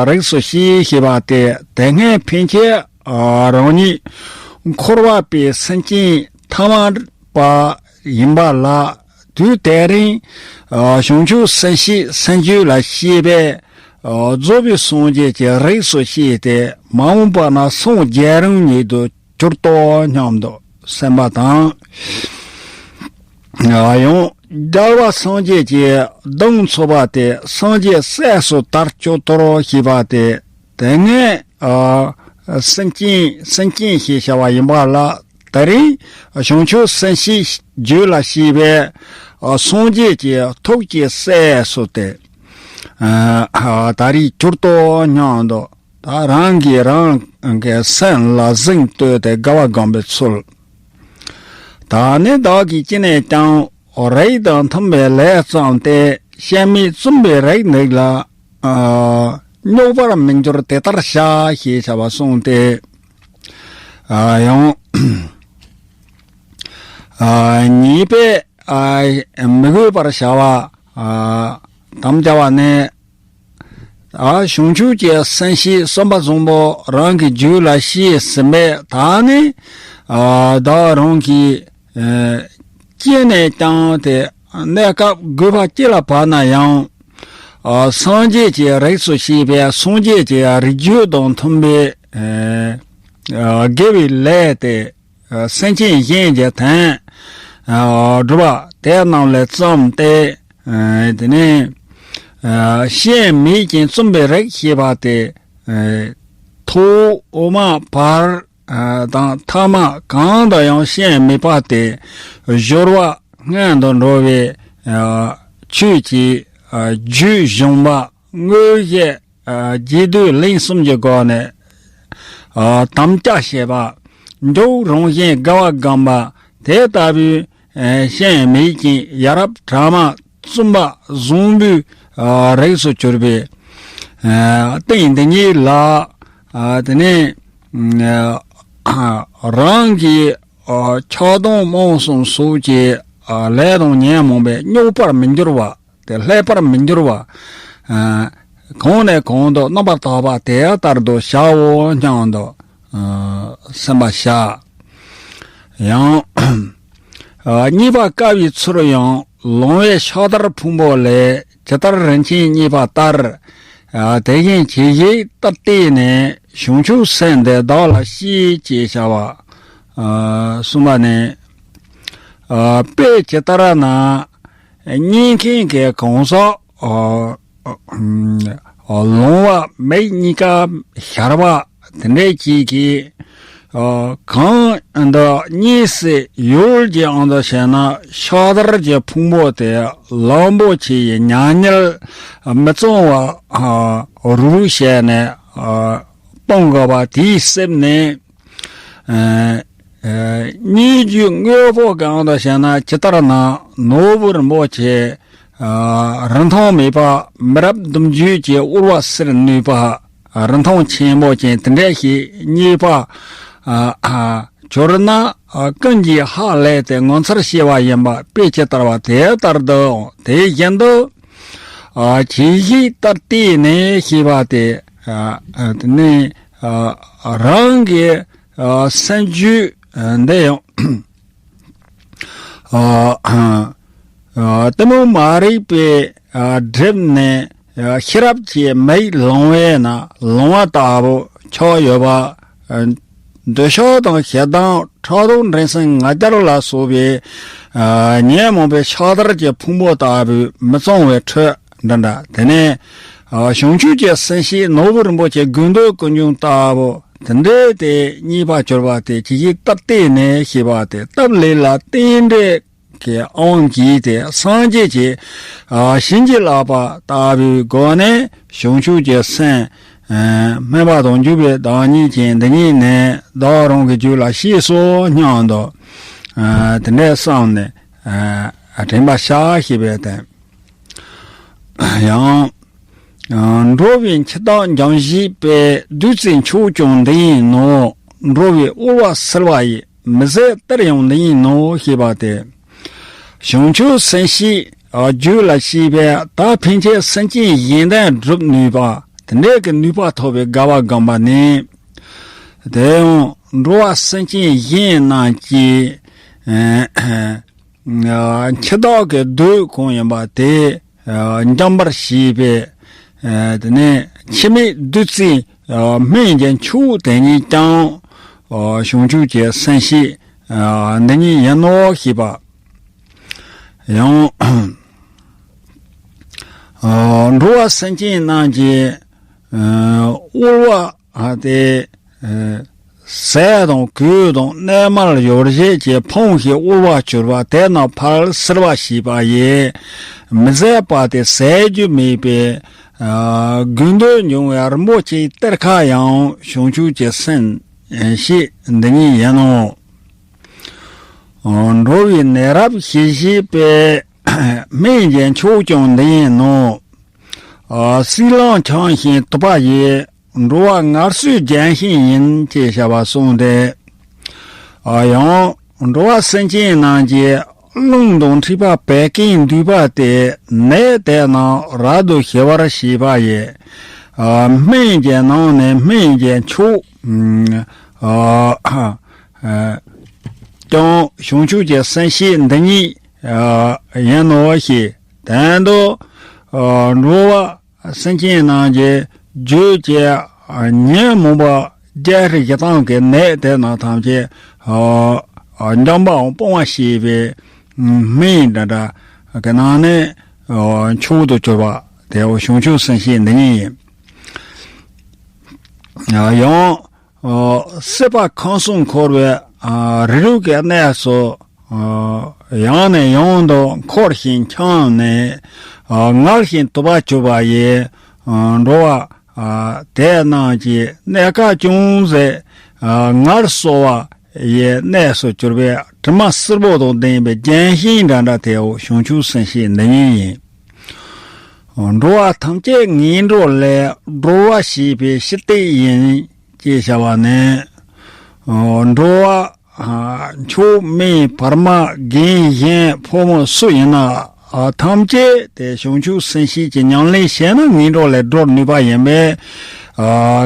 རིགས་སུ་སྐྱེས་ཞེས་པ་དེ་དེ་སྔའི་ཕན་ཆད་རང་ཉིད་འཁོར་བ་པའི་སེམས་ཅན་ཐ་མལ་པ་ཡིན་པ་ལ། དུས་དེ་རིང་བྱང་ཆུབ་སེམས་བསྐྱེད་སེམས་རྒྱུད་ལ་སྐྱེས་པས། རྫོགས་པའི་སངས་རྒྱས་ཀྱི་རིགས་སུ་སྐྱེས་ཏེ་མ་འོངས་པ་ན་སངས་རྒྱས་རང་ཉིད་དུ་གྱུར་ཏོ་སྙམ་དུ་སེམས་པ་དང་། ཡང་རྒྱལ་བ་སངས་རྒྱས་ཀྱི་གདུང་འཚོབ་པ་སྟེ་སངས་རྒྱས་སྲས་སུ་ད་གྱུར་ཏོ་ཞེས་པ་སྟེ། དེ་སྔའི་ཨ་སེམས་ཅན་སེམས་ཅན་ཞེས་བྱ་བ་ཡིན་པ་ལ། དེ་རིང་བྱང་ཆུབ་སེམས་བསྐྱེད་རྒྱུད་ལ་སྐྱེས་པའི་ཨ་སངས་རྒྱས་ཀྱི་ཐུགས་ཀྱི་སྲས་སུ་སྟེ། ཨ་ད་རེས་གྱུར་ཏོ་སྙམ་དུ། ད་རང་གིས་རང་གི་སེམས་ལ་གཟེངས་བསྟོད་དེ་དགའ་བ་བསྒོམ་པའི་ཚུལ། ད་ནི་བདག་གིས་ཅི་ནས་ཀྱང་རིགས་དང་མཐུན་པའི་ལས་བརྩམས་ཏེ། གཤེད་མས་བཙུན་པའི་རིགས་འདི་ལ་རྙོག་པར་མི་འགྱུར་དེ་ལྟར་བྱ་ཞེས་བྱ་བ་གསུངས་ཏེ། ཡང་ཉེས་པས་མི་གོས་པར་བྱ་བ་དམ་བཅའ་བ་ནི། ཨ་བྱང་ཆུབ་ཀྱི་སེམས་བསྐྱེད་གསུམ་པ་བཟང་པོ་རང་གི་རྒྱུད་ལ་སྐྱེས་ཟིན་པས། ད་ནི་ཨ་བདག་རང་གིས་ཨ་ཅི་ནས་ཀྱང་དེ་གནས་སྐབས་དགོས་པ་ཅི་ལ་བབ་ན་ཡང་། ཨ་སངས་རྒྱས་ཀྱི་རིགས་སུ་སྐྱེས་པའི་སངས་རྒྱས་ཀྱི་རིགས་རྒྱུད་དང་མཐུན་པའི་ཨ་དགེ་བའི་ལས་དེ། སེམས་ཅན་གཞན་གྱི་དོན་སྒྲུབ་པ་དེ་རྣམས་ལས་བརྩམས་ཏེ། དེ་ནས་གཤེད་མས་ཀྱང་བཙུན་པའི་རིགས་ཞེས་པ་སྟེ། ཐོག་འོག་མ་བར་དང་ཐ་མ་གང་དུ་ཡང་གཤེད་མེད་པ་སྟེ། སྦྱོར་བ་སྔོན་དུ་འགྲོ་བའི་ཆོས་ཀྱི་རྒྱུད་གཞུང་པ་དངོས་གཞི། རྒྱས་བསྡུས་གླེང་གསུམ་གྱི་སྒོ་ནས་དམ་བཅའ་བྱེད་པ། འཇུག་རང་བཞིན་དགའ་བ་བསྒོམ་པ། དེ་ལྟ་བུའི་གཤེད་མས་ཀྱང་ཡ་རབས་གྲངས་མ་ བཙུན་པ་བཟང་པོའི་རིགས་སུ་གྱུར་པའི་རྟེན་འདི་ཉིད་ལ། དེ་ནས་རང་གི་ཆགས་སྡང་རྨོངས་གསུམ་སོགས་ཀྱི་ལས་དང་ཉོན་མོངས་པས་རྙོག་པར་མི་འགྱུར་བ། དེ་ལྷད་པར་མི་འགྱུར་བ། གང་ནས་གང་དུ་རྣམ་པར་དག་པ་དེ་ལྟར་དུ་བྱའོ་སྙམ་དུ་སེམས་པར་བྱ། ཡང་། གཉིས་པ་དཀའ་བའི་ཚུལ་ཡང་ལོང་བས་ཕྱག་དར་ཕུང་པོ་ལས། ཇི་ལྟར་རིན་ཆེན་རྙེད་པ་ལྟར། དེ་བཞིན་གྱིས་ཤིག་ལྟར་བལྟས་ནས། བྱང་ཆུབ་སེམས་འདི་བདག་ལ་སྐྱེས། ཅེས་བྱ་བ། གསུངས་པ་ནས། དཔེ་ཇི་ལྟར་ན། གཉིད་མཁན་གྱི་གང་ཟག་ལོང་བ་མིག་གཉིས་ཀ་ཞར་བ་དེ་འདྲའི་ཅིག་གིས། གང་འདི་གཉིད་སད་ཡུལ་གྱི་ཨང་དུ་བྱས་ན། ཕྱག་དར་གྱི་ཕུང་པོ་དེ་ལམ་པོ་ཆེ་ཡི་མྱ་ངན་མི་གཙང་བ་རུ་བྱས་ནས་སྤང་དགོས་པ་དེའི་སེམས་ནས། གཉིད་རྒྱུའི་དངོས་པོ་གང་དུ་བྱས་ན། ཇི་ལྟར་ན་ནོར་བུ་རིན་པོ་ཆེ་རིན་ཐང་མེད་པ། མི་རབས་བདུན་བརྒྱུད་ཀྱི་དབུལ་བ་སེལ་ནུས་པ། རིན་ཐང་ཆེན་པོ་ཅན་དེ་འདྲ་ཞིག་རྙེད་པ་གྱུར་ན། ཀུན་གྱིས་ཧ་ལས་ཏེ་ངོ་མཚར་སྐྱེ་བ་ཡིན་པ། དཔེ་ཇི་ལྟར་བ་དེ་ལྟར་དུའང་དེ་བཞིན་དུ། ཇི་ཞིག་ལྟར་བལྟས་ནས་ཞེས་པ་དེ། དེ་ནི་རང་གི་སེམས་རྒྱུད་འདི་ཡང་། གཏི་མུག་མ་རིག་པས་བསྒྲིབས་ནས། ཤེས་རབ་ཀྱི་མིག་ལོང་བས་ན། ལོང་བ་ལྟ་བུ་ཆགས་ཡོད་པ། འདོད་ཆགས་དང་ཞེ་སྡང་ཕྲག་དོག་འགྲན་སེམས་ང་རྒྱལ་ལ་སོགས་པའི་ཉོན་མོངས་པའི་ཕྱག་དར་གྱི་ཕུང་པོ་ལྟ་བུའི་མི་གཙང་བའི་ཁྲོད་འདི་འདྲ། དེ་ནས་བྱང་ཆུབ་ཀྱི་སེམས་ཤེས་ནོར་བུ་རིན་པོ་ཆེ་དགོས་འདོད་ཀུན་འབྱུང་ལྟ་བུ་དེ་འདྲའི་དེ་རྙེད་པར་གྱུར་པ་དེ་ཇི་ཞིག་ལྟར་བལྟས་ནས་ཞེས་པ་དེ་སྟབས་ལེགས་ལ་རྟེན་འབྲེལ་གྱི་དབང་གིས་ཏེ་སངས་རྒྱས་ཀྱི་ཨ་བྱིན་གྱིས་བརླབས་པ་ལྟ་བུའི་སྒོ་ནས་བྱང་ཆུབ་ཀྱི་སེམས་ཨ་སྨོན་པ་དང་འཇུག་པའི་བདག་ཉིད་ཀྱི་འདི་ཉིད་ནི་བདག་རང་གི་རྒྱུད་ལ་སྐྱེས་སོ་སྙམ་དུ་ཨ་དེ་འདྲའི་བསམས་ནས་ཨ་དྲན་པར་བྱ་ཞེས་པའི་དོན། ཡང་། འགྲོ་བའི་འཆི་བདག་འཇོམས་བྱེད་པའི། བདུད་རྩིའི་མཆོག་ཀྱང་འདི་ཡིན་ནོ། འགྲོ་བའི་དབུལ་བ་སེལ་བ་ཡི། མི་ཟད་གཏེར་ཡང་འདི་ཡིན་ནོ་ཞེས་པ་སྟེ། བྱང་ཆུབ་སེམས་བསྐྱེད་རྒྱུད་ལ་སྐྱེས་པའི་བདག་ཕན་ཆད་སེམས་ཅན་གཞན་དོན་སྒྲུབ་ནུས་པ་དེ་འདྲའི་གི་ནུས་པ་ཐོབ་པའི་དགའ་བ་བསྒོམས་པ་ནི། དེ་ཡང་འགྲོ་བ་སེམས་ཅན་གཞན་རྣམས་ཀྱི། འཆི་བདག་གི་བདུད་གང་ཡིན་པ་དེ་འཇོམས་པར་བྱེད་པའི་དེ་ནས་འཆི་མེད་བདུད་རྩིའི་སྨན་གྱི་མཆོག་དེ་ཉིད་ཀྱང་བྱང་ཆུབ་ཀྱི་སེམས་བསྐྱེད་འདི་ཉིད་ཡིན་ནོ་ཞེས་པ། ཡང་འགྲོ་བ་སེམས་ཅན་རྣམས་ཀྱི་དབུལ་བ་ཨ་ཏེ། ཟས་དང་གོས་དང་གནས་མལ་ཡོ་བྱད་ཀྱི་ཕོངས་ཤིང་དབུལ་བར་གྱུར་པ་དེ་རྣམས་ཕར་སེལ་བར་བྱེད་པ་ཡི། མི་ཟད་པ་སྟེ་ཟད་རྒྱུ་མེད་པའི་དགོས་འདོད་འབྱུང་བའི་རིན་པོ་ཆེའི་གཏེར་ཁ་ཡང་བྱང་ཆུབ་ཀྱི་སེམས་ཤིག་འདི་ཉིད་ཡིན་ནོ། འགྲོ་བའི་ནད་རབ་ཞི་བྱེད་པའི། སྨན་གྱི་མཆོག་ཀྱང་འདི་ཡིན་ནོ། ཨ་སྲིད་ལམ་འཁྱམས་ཤིང་དུབ་པ་ཡི། འགྲོ་བ་ངལ་གསོའི་རྒྱན་ཤིང་ཡིན་ཅེས་བྱ་བ་གསུངས་ཏེ། ཨ་ཡང་འགྲོ་བ་སེམས་ཅན་རྣམས་ཀྱི་རླུང་དང་མཁྲིས་པ་བད་ཀན་འདུས་པ་སྟེ་ནད་དེ་རྣམས་རབ་ཏུ་ཞི་བར་བྱེད་པ་ཡི། ཨ་སྨན་གྱི་ནང་ནས་སྨན་གྱི་མཆོག་ཨ་ཨ་ཀྱང་བྱང་ཆུབ་ཀྱི་སེམས་བསྐྱེད་འདི་ཉིད་ཨ་ཡིན་ནོ་ཞེས་དོན་དུ་ཨ་འགྲོ་བ་སེམས་ཅན་རྣམས་ཀྱི་རྒྱུད་ཀྱི་ཉོན་མོངས་པ་བརྒྱད་ཁྲི་བཞི་སྟོང་གི་ནད་དེ་རྣམས་ཐམས་ཅད་འཇོམས་པའམ་སྤོང་བར་བྱེད་པའི་སྨན་འདི་འདྲ་གི་ནང་ནས་མཆོག་ཏུ་གྱུར་པ་དེ་བྱང་ཆུབ་སེམས་བསྐྱེད་འདི་ཉིད་ཡིན། ཡང་སྲིད་པ་ཁམས་གསུམ་འཁོར་བའི་རིགས་དྲུག་གི་གནས་སུ་ཡང་ནས་ཡང་དུ་འཁོར་ཞིང་འཁྱམས་ནས་ངལ་ཞིང་དུབ་པར་གྱུར་པ་ཡི་འགྲོ་བ་དེ་རྣམས་ཀྱི་གནས་སྐབས་ཅུང་ཟད་ངལ་གསོ་ ཡི་གནས་སུ་གྱུར་པའི་དྲི་མ་སེར་པོ་དང་ལྡན་པའི་ལྗོན་ཤིང་འདྲ་འདྲ་དེའོ་བྱང་ཆུབ་སེམས་བསྐྱེད་འདི་ཉིད་ཡིན། འགྲོ་བ་ཐམས་ཅད་ངན་འགྲོ་ལས་སྒྲོལ་བར་བྱེད་པའི་ཞི་བདེ་ཡིན་ཅེས་བྱ་བ་ནི། འགྲོ་བ་མཆོག་དམན་བར་མ་རྒན་གཞོན་ཕོ་མོ་སུ་ཡིན་ན་ཐམས་ཅད་དེ་བྱང་ཆུབ་སེམས་བསྐྱེད་ཀྱི་ཉམས་ལེན་བྱས་ན་ངན་འགྲོ་ལས་སྒྲོལ་ནུས་པ་ཡིན་པས།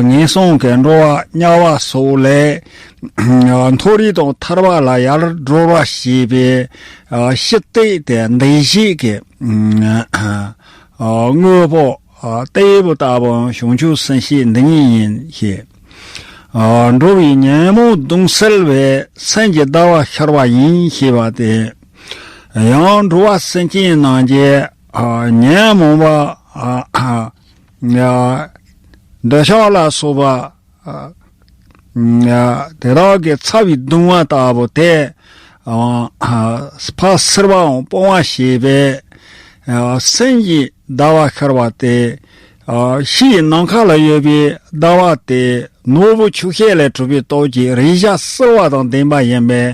ངན་སོང་གི་འགྲོ་བ་དམྱལ་བ་སོགས་ལས་མཐོ་རིས་དང་ཐར་པ་ལ་ཡར་སྒྲོལ་བར་བྱེད་པའི་ཞི་བདེ་དེ་འདུ་ཤེས་ཀྱི་དངོས་པོ་ལྟེ་བུ་ལྟ་བུའང་བྱང་ཆུབ་སེམས་བསྐྱེད་འདི་ཉིད་ཡིན་ཞེས། འགྲོ་བའི་ཉོན་མོངས་གདུང་སེལ་བའི་སེམས་ཀྱི་ཟླ་བ་ཤར་བ་ཡིན་ཞེས་པ་སྟེ། ཡང་འགྲོ་བ་སེམས་ཅན་རྣམས་ཀྱི་ཉོན་མོངས་པ་འདོད་ཆགས་ལ་སོགས་པ་དེ་དག་གི་ཚ་བའི་གདུང་བ་ལྟ་བུ་དེ་ཕར་སེལ་བའམ་སྤང་བར་བྱེད་པའི་སེམས་ཀྱི་ཟླ་བ་ཤར་བ་སྟེ། ཕྱིའི་ནམ་མཁའ་ལ་ཡོད་པའི་ཟླ་བ་དེ་ནོར་བུ་ཆུ་ཤེལ་ལས་གྲུབ་པའི་སྟོབས་ཀྱིས་རེག་བྱ་བསིལ་བ་དང་ལྡན་པ་ཡིན་པས།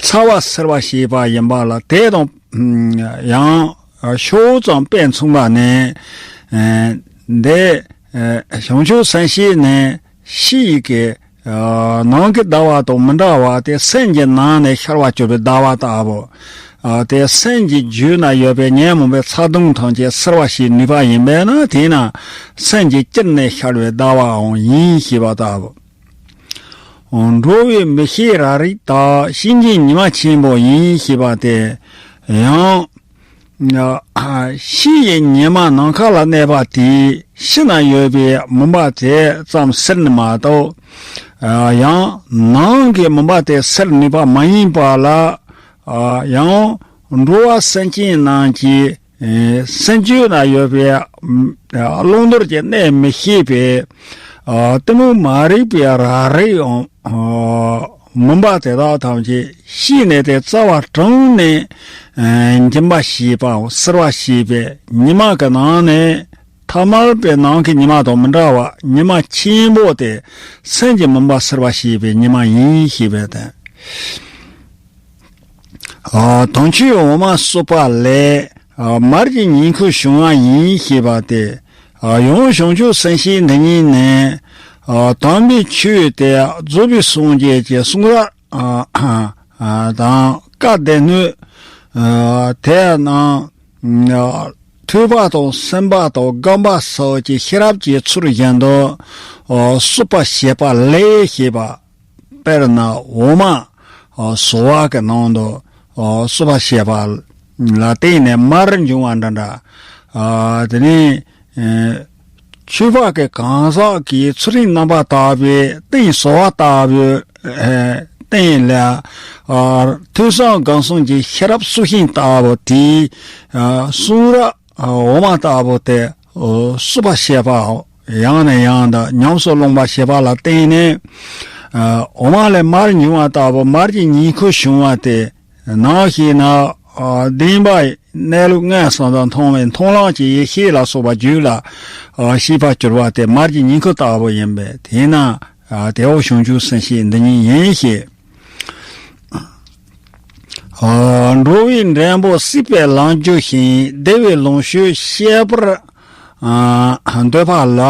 ཚ་བ་སེལ་བར་བྱེད་པ་ཡིན་པ་ལ་དེ་དང་ཡང་ཕྱོགས་ཙམ་དཔེ་མཚུངས་པ་ནི། འདི་བྱང་ཆུབ་སེམས་བསྐྱེད་ནི་ཕྱི་ཡི་གི་ནང་གི་ཟླ་བ་དང་མི་འདྲ་བ་སྟེ། སེམས་ཀྱི་ནང་ནས་ཤར་བར་གྱུར་པའི་ཟླ་བ་ལྟ་བུ། དེ་སེམས་ཀྱི་རྒྱུད་ན་ཡོད་པའི་ཉོན་མོངས་པའི་ཚ་གདུང་ཐམས་ཅད་སེལ་བར་བྱེད་ནུས་པ་ཡིན་པས་ན། དེས་ན་སེམས་ཀྱི་དཀྱིལ་ནས་ཤར་བའི་ཟླ་བའང་ཡིན་ཞེས་པ་ལྟ་བུ། འགྲོ་བའི་མི་ཤེས་རབ་རིབ་དག། གཤིན་རྗེའི་ཉི་མ་ཆེན་པོ་ཡིན་ཞེས་པ་སྟེ། ཡང་། ཕྱི་ཡི་ཉི་མ་ནམ་མཁའ་ལ་གནས་པ་དེས་ཕྱི་ན་ཡོད་པའི་མུན་པ་དེ་ཙམ་སེལ་ནི་མ་གཏོགས། ཡང་ནང་གི་མུན་པ་དེ་སེལ་ནུས་པ་མ་ཡིན་པ་ལ། ཡང་འགྲོ་བ་སེམས་ཅན་རྣམས་ཀྱི་སེམས་རྒྱུད་ན་ཡོད་པའི་བླང་དོར་གྱི་གནས་མི་ཤེས་པའི་གཏི་མུག་མ་རིག་པའི་རབ་རིབ་འམ། མུན་པ་དེ་དག་ཐམས་ཅད་ཕྱིས་ནས་དེ་རྩ་བ་དྲངས་ནས་འབྱིན་པ་བྱེད་པའམ་སེལ་བ་བྱེད་པའི་ཉི་མ་གི་ནང་ནས། ཐ་མལ་པའི་ནང་གི་ཉི་མ་དང་མི་འདྲ་བ་ཉི་མ་ཆེན་པོ་དེ་སེམས་ཀྱི་མུན་པ་སེལ་བ་བྱེད་པའི་ཉི་མ་ཡིན་ཞེས་པས་དང་། དུང་ཆོས་འོ་མ་བསྲུབས་པ་ལས་མར་གྱི་ཉིང་ཁུ་བྱུང་བ་ཡིན་ཞེས་པ་སྟེ། ཡང་བྱང་ཆུབ་སེམས་བསྐྱེད་འདི་ཉིད་ནི། དམ་པའི་ཆོས་དེ་རྫོགས་པའི་སངས་རྒྱས་ཀྱི་གསུང་རབ་དང་བཀའ་སྡེ་སྣོད་དེ་རྣམས་ཐོས་པ་དང་སེམས་པ་དང་སྒོམ་པ་སོགས་ཀྱི་ཤེས་རབ་ཀྱི་ཚུལ་བཞིན་དུ་བསྲུབས་པར་བྱེད་པ་ལས་ཞེས་པ། དཔེར་ན་འོ་མ་བཟོ་བ་གི་ནང་དུ་བསྲུབས་པར་བྱེད་པ་ལ་བརྟེན་ནས་མར་འབྱུང་བ་འདྲ་འདྲ། དེ་ནས་ཆོས་པ་གི་གང་ཟག་གི་ཚུལ་ཁྲིམས་རྣམ་པར་དག་པའི་སྟེང་བཟོ་བ་ལྟ་བུའི་སྟེང་ལ། ཐོས་བསམ་སྒོམ་གསུམ་གྱི་ཤེས་རབ་སྲོག་ཤིང་ལྟ་བུ་དེའི་གསུང་རབ་འོ་མ་ལྟ་བུ་དེ་བསྲུབས་པར་བྱེད་པ། ཡང་ནས་ཡང་དུ་ཉམས་སུ་བླང་བར་བྱེད་པ་ལ་བརྟེན་ནས། འོ་མ་ལས་མར་འབྱུང་བ་ལྟ་བུ་མར་གྱི་ཉིང་ཁུ་བྱུང་བ་སྟེ། ནམ་ཞིག་ན་བདེན་པ་གནས་ལུགས་མངོན་སུམ་དུ་མཐོང་བའི་མཐོང་ལམ་གྱི་ཡེ་ཤེས་ལ་སོགས་པ་རྒྱུད་ལ་ཤེས་པར་གྱུར་པ་དེ་མར་གྱི་ཉིང་ཁུ་ལྟ་བུ་ཡིན་པས། དེས་ན་དེའོ་བྱང་ཆུབ་སེམས་བསྐྱེད་འདི་ཉིད་ཡིན་ཞེས། འགྲོ་བའི་འགྲེང་བུ་སྲིད་པའི་ལམ་རྒྱུ་ཞིང་། བདེ་བའི་ལོངས་སྤྱོད་ཤེས་པར་འདོད་པ་ལ།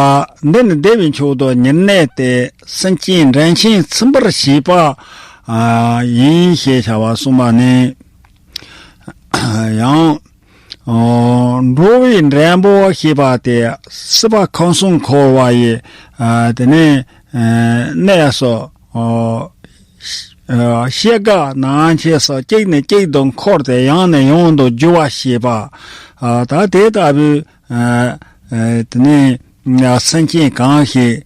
འདི་ནི་བདེ་བའི་མཆོག་ཏུ་ཉེར་གནས་ཏེ། སེམས་ཅན་འདྲེན་ཅིང་ཚིམ་པར་བྱེད་པ་ཡིན་ཞེས་བྱ་བ་གསུངས་པ་ནི། ཡང་འགྲོ་བའི་འགྲེང་བུ་ཞེས་པ་དེ་སྲིད་པ་ཁམས་གསུམ་འཁོར་བ་ཡི་དེ་ནས་གནས་སོ། ཤེལ་དཀར་ནག་ཕྱེད་སོགས་གཅིག་ནས་གཅིག་ཏུ་འཁོར་ཏེ་ཡང་ནས་ཡང་དུ་རྒྱུ་བ་ཞེས་པ། ད་དེ་ལྟ་བུའི་དེ་ནས་སེམས་ཅན་གང་ཞིག་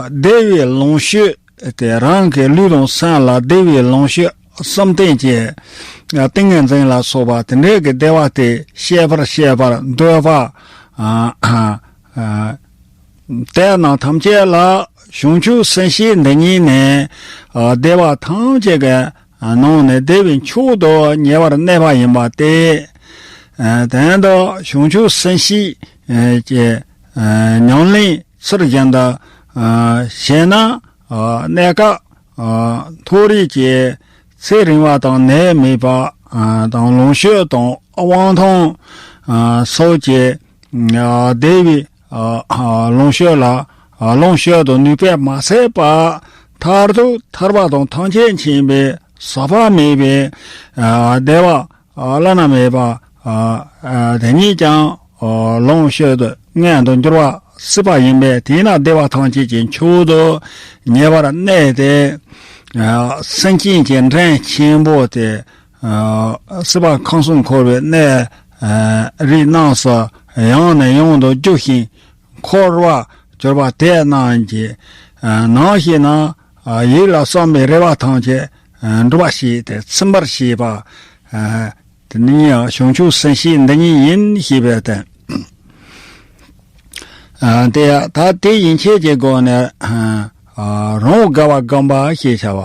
བདེ་བའི་ལོངས་སྤྱོད་དེ་རང་གི་ལུས་དང་སེམས་ལ་བདེ་བའི་ལོངས་སྤྱོད་བསམ་གཏན་གྱི་ཏིང་ངེ་འཛིན་ལ་སོགས་པ་དེ་འདྲའི་གི་བདེ་བ་དེ་ཤེས་པར་ཤེས་པར་འདོད་པ། དེ་རྣམས་ཐམས་ཅད་ལ་བྱང་ཆུབ་སེམས་བསྐྱེད་འདི་ཉིད་ནི། བདེ་བ་ཐམས་ཅད་ཀྱི་ནང་ནས་བདེ་བའི་མཆོག་ཏུ་ཉེ་བར་གནས་པ་ཡིན་པ་སྟེ། དོན་དུ་བྱང་ཆུབ་སེམས་བསྐྱེད་ཀྱི་ཉམས་ལེན་ཚུལ་བཞིན་དུ་བྱས་ན། གནས་སྐབས་མཐོ་རིས་ཀྱི་ཚེ་རིང་བ་དང་ནད་མེད་པ་དང་ལོངས་སྤྱོད་དང་དབང་ཐང་སོགས་ཀྱི་བདེ་བའི་ལོངས་སྤྱོད་ལ་ལོངས་སྤྱོད་དུ་ནུས་པས་མ་ཟད་པ། མཐར་ཐུག་ཐར་པ་དང་ཐམས་ཅད་མཁྱེན་པའི་ཟག་པ་མེད་པའི་བདེ་བ་བླ་ན་མེད་པ་དེ་ཉིད་ཀྱང་ལོངས་སྤྱོད་དུ་མངོན་དུ་འགྱུར་བ་སྲིད་པ་ཡིན་པས། དེས་ན་བདེ་བ་ཐམས་ཅད་ཀྱི་མཆོག་ཏུ་ངེས་པར་གནས་ཏེ། སེམས་ཅན་གྱི་འབྲས་ཆེན་པོ་དེ་སྲིད་པ་ཁམས་གསུམ་འཁོར་བའི་གནས་རིགས་རྣམས་སུ་ཡང་ནས་ཡང་དུ་རྒྱུ་ཞིང་འཁོར་བར་གྱུར་པ་དེ་རྣམས་ཀྱི་ནང་བཞིན་ན། ཡིད་ལ་བསམ་པའི་རེ་བ་ཐམས་ཅད་འགྲུབ་པར་བྱེད་དེ་ཚིམ་པར་བྱེད་པ། དེ་ནི་བྱང་ཆུབ་སེམས་བསྐྱེད་འདི་ཉིད་ཡིན་ཞེས་པའི་དོན། དེ་ད་དེ་ཡན་ཆད་ཀྱི་སྒོ་ནས་རང་དགའ་བ་བསྒོམ་པ་ཞེས་བྱ་བ་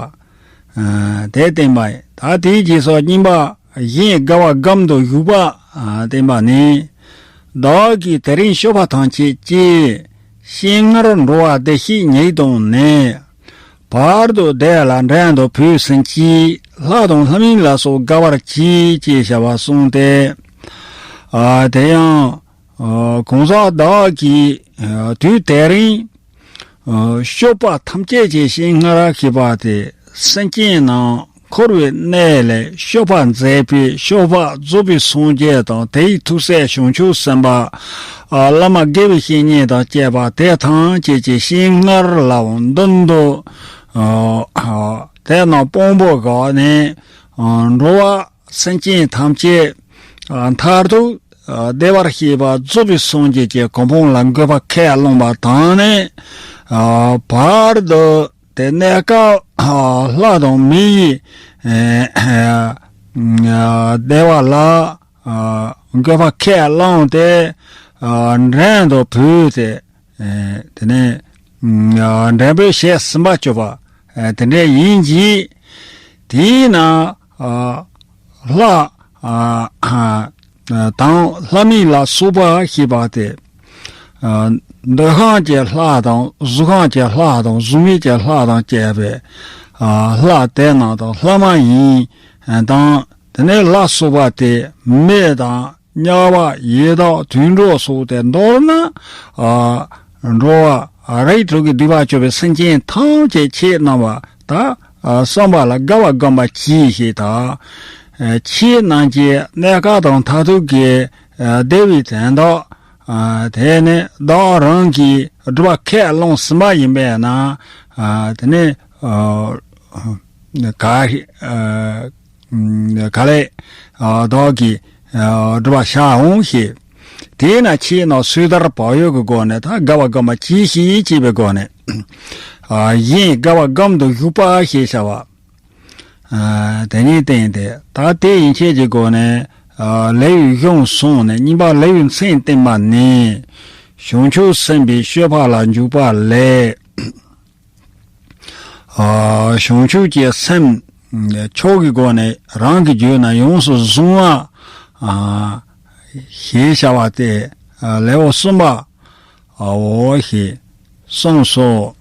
དེ་བསྟན་པ་ཡིན། ད་དེའི་རྗེས་སུ་གཉིས་པ་གཞན་དགའ་བ་བསྒོམ་དུ་གཞུག་པ་བསྟན་པ་ནི། བདག་གིས་དེ་རིང་སྤྱོད་པ་ཐམས་ཅད་ཀྱིས། ཤིང་མངར་འགྲོ་བ་བདེ་གཤེགས་ཉིད་དང་ནི། བར་དུ་བདེ་ལ་འབྲལ་དུ་བུ་སེམས་ཀྱིས། ལྷ་དང་ལྷ་མིན་ལ་སོགས་དགའ་བར་གྱིས། ཅེས་བྱ་བ་གསུངས་ཏེ། དེ་ཡང་གང་ཟག་བདག་གིས་དུས་དེ་རིང་སྤྱོད་པ་ཐམས་ཅད་ཀྱི་ཤིང་མངར་ཞེས་པ་དེ་སེམས་ཅན་རྣམས་འཁོར་བའི་གནས་ལས་སྐྱོབ་པར་མཛད་པའི་སྐྱོབ་པ་རྫོགས་པའི་སངས་རྒྱས་དང་དེའི་ཐུགས་སྲས་བྱང་ཆུབ་སེམས་དཔའ་བླ་མ་དགེ་བའི་བཤེས་གཉེན་དང་བཅས་པ་དེ་ཐམས་ཅད་ཀྱི་ཤིང་མངར་ལའང་མདུན་དུ་དེ་རྣམས་དཔང་པོ་བཞག་ནས་འགྲོ་བ་སེམས་ཅན་ཐམས་ཅད་མཐར་ཐུག་བདེ་བར་གཤེགས་པ་རྫོགས་པའི་སངས་རྒྱས་ཀྱི་གོ་འཕང་ལ་འགོད་པ་ཁས་བླངས་པ་དང་ནི། བར་དུ་དེ་གནས་སྐབས་ལྷ་དང་མི་ཡི་བདེ་བ་ལ་འགོད་པ་ཁས་བླངས་ཏེ། འབྲལ་དུ་བུ་སྟེ། དེ་ནས་འབྲལ་བའི་ཞལ་ཟིན་པར་གྱུར་པ་དེ་འདྲ་ཡིན་གྱི། དེས་ན་ལྷ་དང་ལྷ་མིན་ལ་སོགས་པ་ཞེས་པ་སྟེ། འདོད་ཁམས་ཀྱི་ལྷ་དང་གཟུགས་ཁམས་ཀྱི་ལྷ་དང་གཟུགས་མེད་ཀྱི་ལྷ་དང་བཅས་པའི་ལྷ་དེ་རྣམས་དང་ལྷ་མ་ཡིན་དང་། དེ་ནས་ལ་སོགས་པ་སྟེ་མི་དང་དམྱལ་བ་ཡི་དྭགས་དུད་འགྲོ་སོགས་ཏེ་མདོར་ན་འགྲོ་བ་རིགས་དྲུག་གི་སྡིག་པ་སྤྱོད་པའི་སེམས་ཅན་ཐམས་ཅད་ཁྱེད་རྣམ་པ་དག་བསམ་པ་ལ་དགའ་བ་བསྒོམ་པ་གྱིས་ཤིག་དང་། ཁྱེད་རྣམས་ཀྱི་གནས་སྐབས་དང་མཐར་ཐུག་གི་བདེ་བའི་དོན་དག་དེ་ནི་བདག་རང་གིས་སྒྲུབ་པ་ཁས་བླངས་ཟིན་པ་ཡིན་པས་ན། དེ་ནི་ག་ག་ལས་བདག་གིས་སྒྲུབ་པར་བྱའོ་ཞེས། དེས་ན་ཁྱེད་རྣམས་སོས་དལ་བག་ཡོད་ཀྱི་སྒོ་ནས་ད་དགའ་བ་བསྒོམ་པ་གྱིས་ཤིག་ཅེས་པའི་སྒོ་ནས། གཞན་དགའ་བ་བསྒོམ་དུ་གཞུག་པ་ཞེས་བྱ་བ། དེ་ཉིད་བསྟན་ཏེ། ད་དེ་ཡན་ཆད་ཀྱི་སྒོ་ནས་ལེའུའི་གཞུང་གསུངས་ནས་གཉིས་པ་ལེའུའི་མཚན་བསྟན་པ་ནི། བྱང་ཆུབ་སེམས་དཔའི་སྤྱོད་པ་ལ་འཇུག་པ་ལས། བྱང་ཆུབ་ཀྱི་སེམས་མཆོག་གི་སྒོ་ནས་རང་གི་རྒྱུད་ན་ཡོངས་སུ་བཟུང་བ་ཞེས་བྱ་བ་སྟེ་ལེའུ་གསུམ་པའོ་ཞེས་གསུངས་སོ།